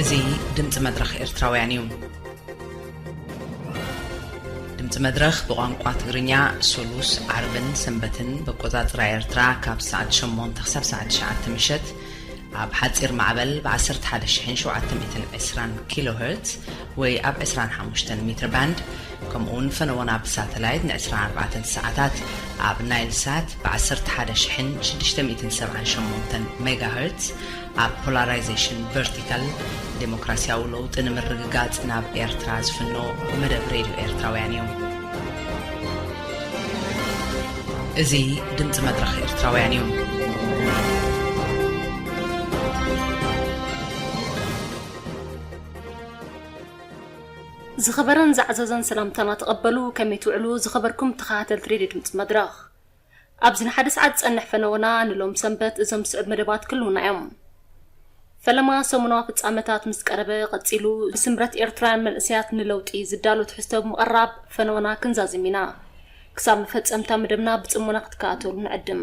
እዚ ድምፂ መድረኽ ኤርትራውያን እዩ። ድምፂ መድረኽ ብቋንቋ ትግርኛ ሱሉስ፣ ዓርብን ሰንበትን ብኣቆፃፅራ ኤርትራ ካብ ሰዓት ሸሞንተ ክሳብ ሰዓት ትሽዓተ ምሸት ኣብ ሓፂር ማዕበል ብ ዓሰርተ ሓደ ሺሕን ሸውዓተ ሚእትን ዕስራን ኪሎ ሄርትዝ ወይ ኣብ ዕስራን ሓሙሽተን ሜትር ባንድ፣ ከምኡ እውን ፈነወና ብሳተላይት ን ዕስራን ኣርባዕተን ሰዓታት ኣብ ናይል ሳት ብ ዓሰርተ ሓደ ሺሕን ሽዱሽተ ሚእትን ሰብዓን ሸሞንተን ሜጋ ሄርትዝ፣ ኣብ ፖላራይዜሽን ቨርቲካል፣ ዴሞክራሲያዊ ለውጢ ንምርግጋጽ ናብ ኤርትራ ዝፍኖ መደብ ሬድዮ ኤርትራውያን እዩ። እዚ ድምፂ መድረኽ ኤርትራውያን እዩ። ዝኸበረን ዝዓዘዘን ሰላምታና ተቐበሉ። ከመይ ትውዕሉ ዝኸበርኩም ተኸታተልቲ ሬድዮ ድምፂ መድረኽ? ኣብዚ ንሓደ ሰዓት ዝጸንሕ ፈነወና ንሎም ሰንበት እዞም ዝስዕብ መደባት ክህልውና እዮም። ፈለማ ሰሙናዊ ፍጻመታት ምስ ቀረበ ቀጺሉ፣ ብስምረት ኤርትራውያን መንእሰያት ንለውጢ ዝዳሎ ትሕዝቶ ብምቕራብ ፈነወና ክንዛዝም ኢና። ክሳብ መፈጸምታ መደብና ብጽሞና ክትከታተሉ ንዕድም።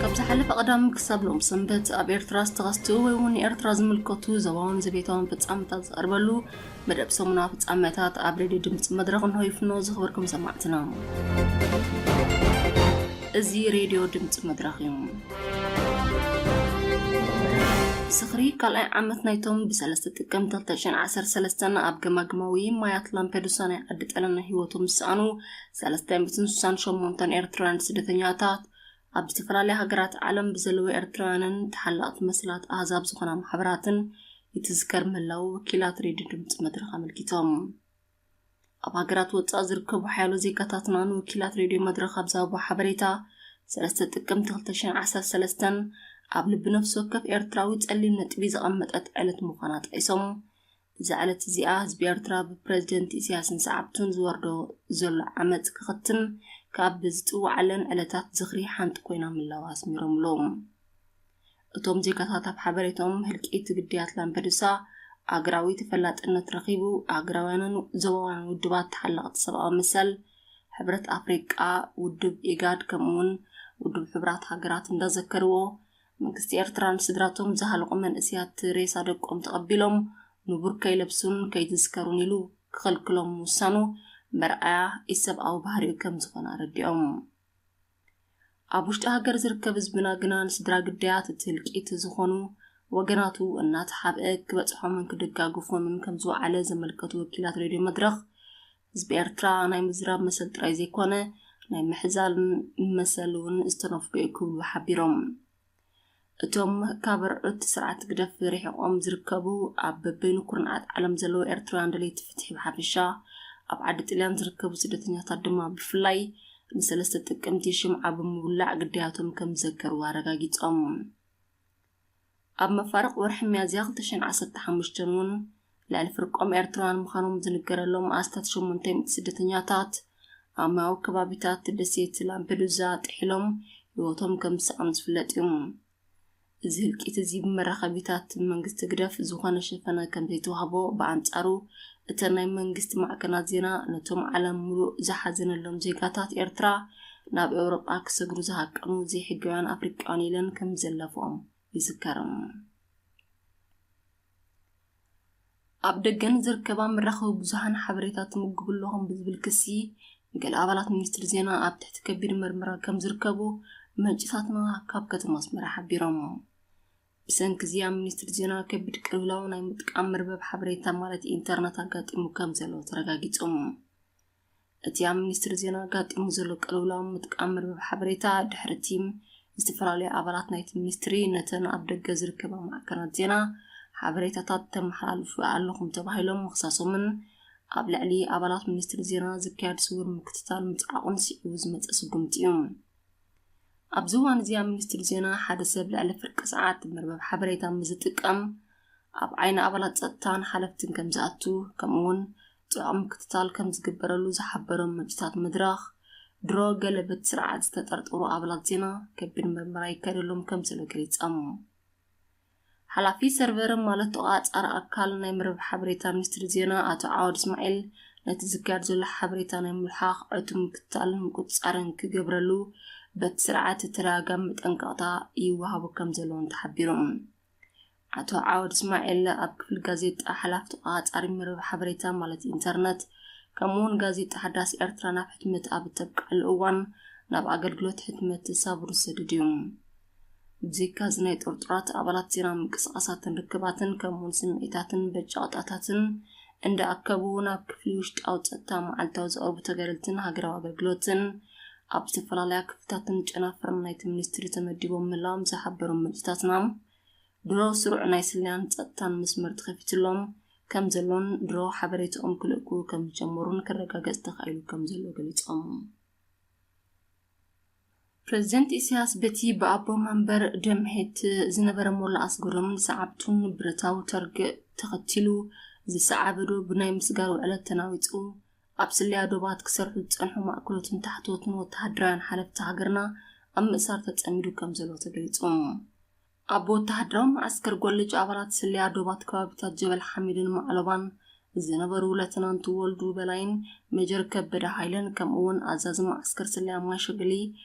ካብ ዝሓለፈ ቀዳም ክሳብ ሎም ሰንበት ኣብ ኤርትራ ዝተኸስቱ ወይ እውን ንኤርትራ ዝምልከቱ ዞባውን ዘቤታውን ፍጻመታት ዝቐርበሉ መደብ ሰሙና ፍጻመታት ኣብ ሬድዮ ድምፂ መድረኽ እንሆ ይፍኖ። ዝኽበርኩም ሰማዕትና፣ እዚ ሬድዮ ድምፂ መድረኽ እዩ። ዝኽሪ ካልኣይ ዓመት ናይቶም ብ ሰለስተ ጥቅምቲ ክልተ ሽሕን ዓሰርተ ሰለስተን ኣብ ገማግማዊ ማያት ላምፔዱሳ ናይ ዓዲ ጣልያን ህይወቶም ዝሰኣኑ ሰለስተ ሚእትን ስሳን ሸሞንተን ኤርትራውያን ስደተኛታት ኣብ ዝተፈላለያ ሃገራት ዓለም ብዘለዉ ኤርትራውያንን ተሓለቕቲ መሰላት ኣህዛብ ዝኾና ማሕበራትን ይትዝከር ምህላዉ ወኪላት ሬድዮ ድምፂ መድረኽ ኣመልኪቶም። ኣብ ሃገራት ወጻኢ ዝርከቡ ሓያሎ ዜጋታትና ንወኪላት ሬድዮ መድረኽ ኣብ ዝሃብዎ ሓበሬታ፣ ሰለስተ ጥቅምቲ ክልተ ሽሕን ዓሰርተ ሰለስተን ኣብ ልቢ ነፍሲ ወከፍ ኤርትራዊ ጸሊም ነጥቢ ዘቐመጠት ዕለት ምዃና ጠቒሶም፣ እዛ ዕለት እዚኣ ህዝቢ ኤርትራ ብፕረዚደንት ኢሳያስን ሰዓብቱን ዝወርዶ ዘሎ ዓመጽ ክኽትም ካብ ዝጽውዓለን ዕለታት ዝኽሪ ሓንቲ ኮይና ምህላዋ ኣስሚሮምሉ። እቶም ዜጋታት ኣብ ሓበሬቶም፣ ህልቂት ግዳያት ላምፐዱሳ ኣገራዊ ተፈላጥነት ረኺቡ፣ ኣህጉራውያንን ዞባውያንን ውድባት ተሓለቕቲ ሰብኣዊ መሰል፣ ሕብረት ኣፍሪቃ፣ ውድብ ኢጋድ፣ ከምኡ'ውን ውድብ ሕቡራት ሃገራት እንዳዘከርዎ፣ መንግስቲ ኤርትራ ንስድራቶም ዝሃለቑ መንእሰያት ሬሳ ደቆም ተቐቢሎም ንቡር ከይለብሱን ከይዝከሩን ኢሉ ክኽልክሎም ምውሳኑ መርኣያ ኢሰብኣዊ ባህሪኡ ከም ዝኾነ ኣረዲኦም። ኣብ ውሽጢ ሃገር ዝርከብ ህዝብና ግና ንስድራ ግዳያት እቲ ህልቂት ዝኾኑ ወገናቱ እናተሓብአ ክበጽሖምን ክደጋግፎምን ከም ዝወዓለ ዘመልከቱ ወኪላት ሬድዮ መድረኽ፣ ህዝቢ ኤርትራ ናይ ምዝራብ መሰል ጥራይ ዘይኮነ ናይ ምሕዛን መሰል እውን ዝተነፍጎ እዩ ክብሉ ሓቢሮም። እቶም ካብ ርዑት ስርዓት ግደፍ ርሒቖም ዝርከቡ ኣብ በበይኑ ኩርናዓት ዓለም ዘለዉ ኤርትራውያን ደለይቲ ፍትሒ ብሓፈሻ፣ ኣብ ዓዲ ጥልያን ዝርከቡ ስደተኛታት ድማ ብፍላይ ንሰለስተ ጥቅምቲ ሽምዓ ብምውላዕ ግዳያቶም ከም ዝዘከሩ ኣረጋጊጾም። ኣብ መፋርቕ ወርሒ ሚያዝያ ክልተ ሽሕን ዓሰርተ ሓሙሽተን እውን ልዕሊ ፍርቆም ኤርትራውያን ምዃኖም ዝንገረሎም ኣስታት ሸሞንተ ሚእቲ ስደተኛታት ኣብ ማያዊ ከባቢታት ደሴት ላምፔዱዛ ጥሒሎም ህይወቶም ከም ዝሰኣኑ ዝፍለጥ እዩ። እዚ ህልቂት እዚ ብመራኸቢታት መንግስቲ ግደፍ ዝኾነ ሸፈነ ከም ዘይተዋህቦ፣ ብኣንጻሩ እተን ናይ መንግስቲ ማዕከናት ዜና ነቶም ዓለም ምሉእ ዝሓዘነሎም ዜጋታት ኤርትራ ናብ ኤውሮጳ ክሰግሩ ዝሃቀኑ ዘይሕጋውያን ኣፍሪቃውያን ኢለን ከም ዘለፍኦም ይዝከር። ኣብ ደገ ንዝርከባ መራኸቢ ብዙሃን ሓበሬታ ትምግቡ ኣለኹም ብዝብል ክሲ፣ ገለ ኣባላት ሚኒስትሪ ዜና ኣብ ትሕቲ ከቢድ መርመራ ከም ዝርከቡ ምንጭታትና ካብ ከተማ ኣስመራ ሓቢሮም። ብሰንኪ እዚ ኣብ ሚኒስትሪ ዜና ከቢድ ቅልውላው ናይ ምጥቃም መርበብ ሓበሬታ ማለት ኢንተርነት ኣጋጢሙ ከም ዘሎ ተረጋጊጹ። እቲ ኣብ ሚኒስትሪ ዜና ኣጋጢሙ ዘሎ ቅልውላው ምጥቃም መርበብ ሓበሬታ ድሕሪ እቲ ዝተፈላለዩ ኣባላት ናይቲ ሚኒስትሪ ነተን ኣብ ደገ ዝርከባ ማዕከናት ዜና ሓበሬታታት ተመሓላልፉ ኣለኹም ተባሂሎም ምኽሳሶምን ኣብ ልዕሊ ኣባላት ሚኒስትሪ ዜና ዝካየድ ስውር ምክትታል ምጽዓቑን ስዒቡ ዝመጸ ስጉምቲ እዩ። ኣብዚ እዋን እዚ ኣብ ሚኒስትሪ ዜና ሓደ ሰብ ልዕሊ ፍርቂ ሰዓት መርበብ ሓበሬታ ምስ ዝጥቀም ኣብ ዓይኒ ኣባላት ጸጥታን ሓለፍትን ከም ዝኣቱ፣ ከምኡ'ውን ጥዑቕ ምክትታል ከም ዝግበረሉ ዝሓበሮም ምንጭታት መድረኽ፣ ድሮ ገለ በቲ ስርዓት ዝተጠርጠሩ ኣባላት ዜና ከቢድ መርመራ ይካየደሎም ከም ዘሎ ገሊጾም። ሓላፊ ሰርቨር ማለት ተቋጻሪ ኣካል ናይ መርበብ ሓበሬታ ሚኒስትሪ ዜና ኣቶ ዓወድ እስማኤል፣ ነቲ ዝካየድ ዘሎ ሓበሬታ ናይ ምልሓኽ ዕቱብ ምክትታልን ምቁጽጻርን ክገብረሉ በቲ ስርዓት ተደጋጋሚ መጠንቀቕታ ይወሃቦ ከም ዘለውን ተሓቢሩ። ኣቶ ዓወድ እስማኤል ኣብ ክፍሊ ጋዜጣ ሓላፊ ተቋጻሪ መርበብ ሓበሬታ ማለት ኢንተርነት፣ ከምኡውን ጋዜጣ ሓዳስ ኤርትራ ናብ ሕትመት ኣብ እተብቅዐሉ እዋን ናብ ኣገልግሎት ሕትመት ሳብሩ ዝሰደድ እዩ። ብዘይካ እዚ ናይ ጥርጡራት ኣባላት ዜና ምንቅስቓሳትን ርክባትን ከምኡውን ስምዒታትን በጨቕጣታትን እንዳኣከቡ ናብ ክፍሊ ውሽጣዊ ጸጥታ መዓልታዊ ዘቕርቡ ተጋደልትን ሃገራዊ ኣገልግሎትን ኣብ ዝተፈላለያ ክፍልታትን ጨናፍርን ናይቲ ሚኒስትሪ ተመዲቦም ምህላዎም ዝሓበሩ ምንጭታትና፣ ድሮ ስሩዕ ናይ ስለያን ጸጥታን መስመር ተኸፊትሎም ከም ዘሎን ድሮ ሓበሬታኦም ክልእኩ ከም ዝጀመሩን ክረጋገጽ ተኻኢሉ ከም ዘሎ ገሊጾም። ፕሬዚደንት ኢሳያስ በቲ ብኣቦ መንበር ደምሒት ዝነበረ ሞላ ኣስገዶምን ሰዓብቱን ብረታዊ ተርግ ተኸቲሉ ዝሰዓበ ዶ ብናይ ምስጋር ውዕለት ተናዊጹ ኣብ ስለያ ዶባት ክሰርሑ ዝጸንሑ ማእከሎትን ታሕተዎትን ወተሃደራውያን ሓለፍቲ ሃገርና ኣብ ምእሳር ተጸሚዱ ከም ዘሎ ተገሊጹ። ኣብ ወተሃደራዊ መዓስከር ጎልጅ ኣባላት ስለያ ዶባት ከባቢታት ጀበል ሓሚድን ማዕሎባን ዝነበሩ ለተናንት ወልዱ በላይን ሜጀር ከበደ ሃይለን ከምኡ እውን ኣዛዚ መዓስከር ስለያ ማሸግሊ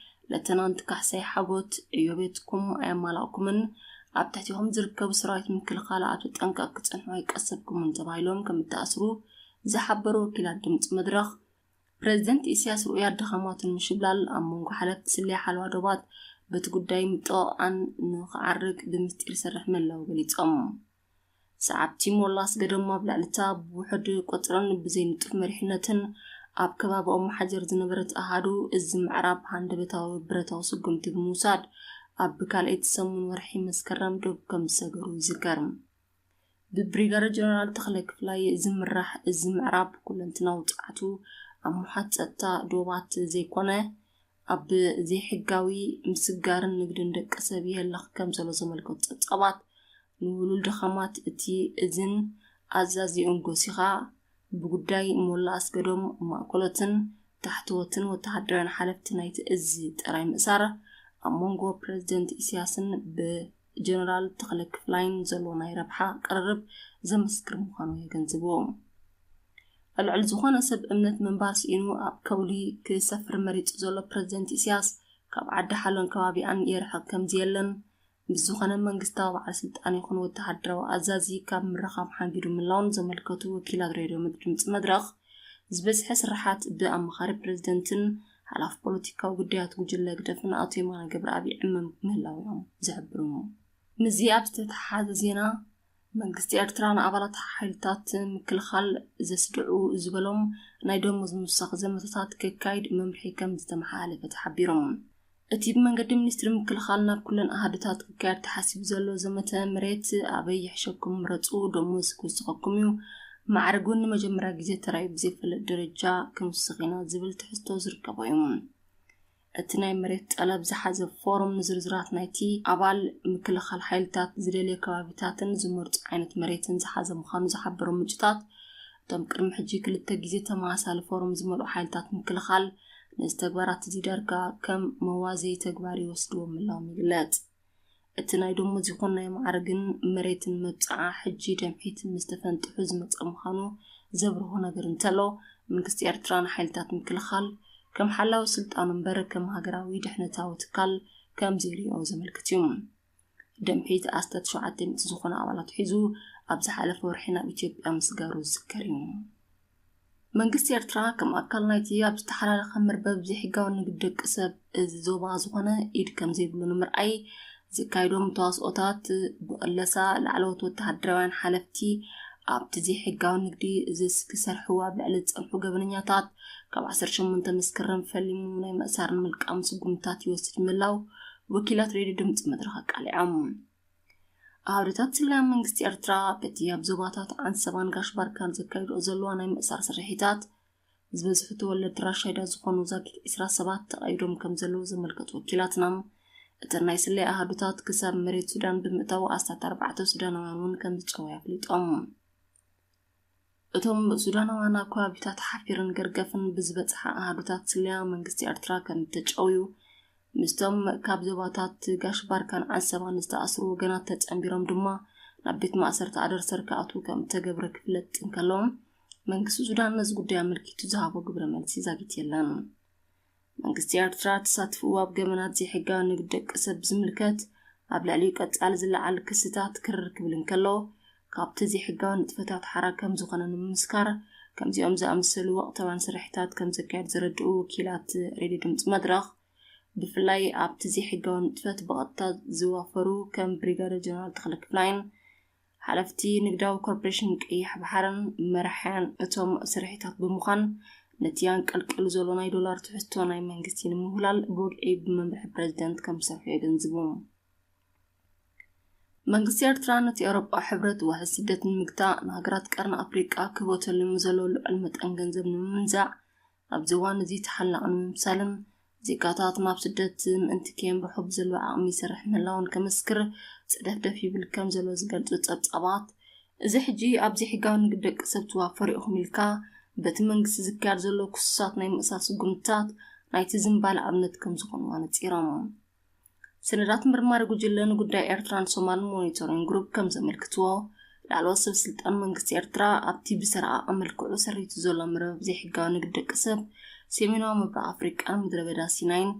ለተናንት ካሕሳይ ሓጎት ዕዮ ቤትኩም ኣየማላእኩምን ኣብ ትሕቲኹም ዝርከቡ ሰራዊት ምክልኻል ኣብ ተጠንቀቕ ክጸንሑ ኣይቀሰብኩምን ተባሂሎም ከም እተኣስሩ ዝሓበሩ ወኪላት ድምፂ መድረኽ ፕሬዚደንት ኢሳያስ ሩኡያት ድኻማቱ ንምሽብላል ኣብ መንጎ ሓለፍቲ ስለያ ሓለዋ ዶባት በቲ ጉዳይ ምጥቕቓን ንኽዓርግ ብምስጢር ይሰርሕ ምህላዉ ገሊጾም። ሰዓብቲ ሞላ ኣስገዶም ኣብ ልዕሊ እታ ብውሑድ ቁጽርን ብዘይንጡፍ መሪሕነትን ኣብ ከባቢ ኦሞ ሓጀር ዝነበረት ኣሃዱ እዚ ምዕራብ ሃንደበታዊ ብረታዊ ስጉምቲ ብምውሳድ ኣብ ካልኣይቲ ሰሙን ወርሒ መስከረም ዶብ ከም ዝሰገሩ ይዝከር። ብብሪጋደር ጀነራል ተኽለ ክፍላይ ዝምራሕ እዚ ምዕራብ ኩለንትናዊ ጸዓቱ ኣብ ምውሓድ ጸጥታ ዶባት ዘይኮነ ኣብ ዘይሕጋዊ ምስጋርን ንግድን ደቂ ሰብ ይህለኽ ከም ዘሎ ዘመልከቱ ጸብጻባት ንውሉል ድኻማት እቲ እዝን ኣዛዚኡን ጎሲኻ ብጉዳይ ሞላ ኣስገዶም ማእከሎትን ታሕተዎትን ወተሃደራውያን ሓለፍቲ ናይቲ እዚ ጥራይ ምእሳር ኣብ መንጎ ፕሬዚደንት ኢሳያስን ብጀነራል ተኽለ ክፍላይን ዘሎ ናይ ረብሓ ቅርርብ ዘመስክር ምዃኑ የገንዝቡ። ኣብ ልዕሊ ዝኾነ ሰብ እምነት ምንባር ስኢኑ ኣብ ከውሊ ክሰፍር መሪጹ ዘሎ ፕሬዚደንት ኢሳያስ ካብ ዓዲ ሓሎን ከባቢኣን የርሕቕ ከም ዘየለን ምስ ዝኾነ መንግስታዊ በዓል ስልጣን ይኹን ወተሃደራዊ ኣዛዚ ካብ ምርኻብ ሓንጊዱ ምህላውን ዘመልከቱ ወኪላት ሬድዮ ድምፂ መድረኽ ዝበዝሐ ስርሓት ብኣማኻሪ ፕሬዚደንትን ሓላፊ ፖለቲካዊ ጉዳያት ጉጅለ ህግደፍን ኣቶ የማነ ገብረኣብ ይዕመም ምህላው እዮም ዝሕብሩ። ምስዚ ኣብ ዝተተሓሓዘ ዜና መንግስቲ ኤርትራ ንኣባላት ሓይልታት ምክልኻል ዘስድዑ ዝበሎም ናይ ደሞዝ ምውሳኽ ዘመተታት ከካይድ መምርሒ ከም ዝተመሓላለፈ ተሓቢሩ። እቲ ብመንገዲ ሚኒስትሪ ምክልኻል ናብ ኩለን ኣሃዱታት ክካየድ ተሓሲቡ ዘሎ ዘመተ መሬት ኣበይ ይሕሸኩም ምረፁ ደሞዝ ክውስኸኩም እዩ። ማዕርግ እውን ንመጀመርያ ግዜ ተራእዩ ብዘይፈልጥ ደረጃ ክንውስኽ ኢና ዝብል ትሕዝቶ ዝርከቦ እዩ። እቲ ናይ መሬት ጠለብ ዝሓዘ ፎርም ንዝርዝራት ናይቲ ኣባል ምክልኻል ሓይልታት ዝደልዮ ከባቢታትን ዝመርፁ ዓይነት መሬትን ዝሓዘ ምዃኑ ዝሓበሩ ምንጭታት፣ እቶም ቅድሚ ሕጂ ክልተ ግዜ ተመሳሳሊ ፎርም ዝመልኡ ሓይልታት ምክልኻል ነዚ ተግባራት እዚ ዳርጋ ከም መዋዘዪ ተግባር ይወስድዎ ምህላዎም ይግለጽ። እቲ ናይ ደሞዝ ይኹን ናይ ማዕርግን መሬትን መብጽዓ ሕጂ ደምሒት ምስ ተፈንጥሑ ዝመጽእ ምዃኑ ዘብርሆ ነገር እንተሎ፣ መንግስቲ ኤርትራ ንሓይልታት ምክልኻል ከም ሓላዊ ስልጣኑ እምበር ከም ሃገራዊ ድሕነታዊ ትካል ከም ዘይሪኦ ዘመልክት እዩ። ደምሒት ኣስታት ሸውዓተ ሚእቲ ዝኾኑ ኣባላት ሒዙ ኣብ ዝሓለፈ ወርሒ ናብ ኢትዮጵያ ምስጋሩ ዝዝከር እዩ። መንግስቲ ኤርትራ ከም ኣካል ናይቲ ኣብ ዝተሓላለኸ መርበብ ዘይሕጋዊ ንግዲ ደቂ ሰብ እዚ ዞባ ዝኾነ ኢድ ከም ዘይብሉ ንምርኣይ ዘካየዶም ተዋስኦታት ብቕለሳ ላዕለዎት ወተሃደራውያን ሓለፍቲ ኣብቲ ዘይሕጋዊ ንግዲ ዝስ ክሰርሕዎ ኣብ ልዕሊ ዝጸንሑ ገበነኛታት ካብ ዓሰርተ ሸሞንተ መስከረም ፈሊሙ ናይ ምእሳርን ምልቃም ስጉምትታት ይወስድ ምህላው ወኪላት ሬድዮ ድምፂ መድረኽ ኣቃሊዖም። ኣሃዱታት ስለያ መንግስቲ ኤርትራ በቲ ኣብ ዞባታት ዓንሰባን ጋሽ ባርካን ዘካይድኦ ዘለዋ ናይ ምእሳር ስርሒታት ዝበዝሑ ተወለድቲ ራሻይዳ ዝኾኑ ዛጊት ዕስራ ሰባት ተቐይዶም ከም ዘለዉ ዘመልከቱ ወኪላትና፣ እተን ናይ ስለያ ኣሃዱታት ክሳብ መሬት ሱዳን ብምእታው ኣስታት ኣርባዕተ ሱዳናውያን እውን ከም ዝጨወያ ኣፍሊጦም። እቶም ሱዳናውያን ኣብ ከባቢታት ሓፊርን ገርገፍን ብዝበጽሓ ኣሃዱታት ስለያ መንግስቲ ኤርትራ ከም እተጨውዩ፣ ምስቶም ካብ ዞባታት ጋሽ ባርካን ዓንሰባን ዝተኣስሩ ወገናት ተጸንቢሮም ድማ ናብ ቤት ማእሰርቲ ኣደርሰር ክኣትዉ ከም እተገብረ ክፍለጥ እንከሎ፣ መንግስቲ ሱዳን ነዚ ጉዳይ ኣመልኪቱ ዝሃቦ ግብረ መልሲ ዛጊት የለን። መንግስቲ ኤርትራ ተሳትፍኡ ኣብ ገበናት ዘይሕጋዊ ንግድ ደቂ ሰብ ዝምልከት ኣብ ልዕሊኡ ቀጻሊ ዝለዓል ክስታት ክርር ክብል እንከሎ፣ ካብቲ ዘይሕጋዊ ንጥፈታት ሓራ ከም ዝኾነ ንምምስካር፣ ከምዚኦም ዝኣመሰሉ ወቕታውያን ስራሕታት ከም ዘካየድ ዘረድኡ ወኪላት ሬድዮ ድምፂ መድረኽ፣ ብፍላይ ኣብቲ ዘይሕጋዊ ንጥፈት ብቐጥታ ዝዋፈሩ ከም ብሪጋደር ጀነራል ተኽለ ክፍላይን ሓለፍቲ ንግዳዊ ኮርፖሬሽን ቀይሕ ባሕርን መራሕያን እቶም ስራሕታት ብምዃን፣ ነቲ ኣንቀልቂሉ ዘሎ ናይ ዶላር ትሕዝቶ ናይ መንግስቲ ንምውህላል ብወግዒ ብመምርሒ ፕረዚደንት ከም ዝሰርሑ የገንዝቡ። መንግስቲ ኤርትራ ነቲ ኤውሮጳ ሕብረት ዋሕስ ስደት ንምግታእ ንሃገራት ቀርኒ ኣፍሪቃ ክህቦ ተሊሙ ዘሎ ልዑል መጠን ገንዘብ ንምምንዛዕ፣ ኣብዚ እዋን እዚ ተሓላቒ ንምምሳልን ዜጋታት ናብ ስደት ምእንቲ ከየምርሑ ብዘለዎ ዓቕሚ ይሰርሕ ምህላውን ከምስክር ጽደፍደፍ ይብል ከም ዘሎ ዝገልጹ ጸብጻባት፣ እዚ ሕጂ ኣብ ዘይሕጋዊ ንግድ ደቂ ሰብ ትዋፈሩ ኢኹም ኢልካ በቲ መንግስቲ ዝካየድ ዘሎ ክሱሳት ናይ ምእሳር ስጉምትታት ናይቲ ዝንባለ ኣብነት ከም ዝኾኑ ኣነጺሮም። ሰነዳት መርማሪ ጉጅለ ንጉዳይ ኤርትራን ሶማልን ሞኒቶሪንግ ግሩፕ ከም ዘመልክትዎ፣ ላዕለዎት ሰብ ስልጣን መንግስቲ ኤርትራ ኣብቲ ብሰረቓ መልክዑ ሰሪቱ ዘሎ መርበብ ዘይሕጋዊ ንግድ ደቂ ሰብ፣ ሰሜናዊ ምብራቕ ኣፍሪቃን ምድረ በዳ ሲናይን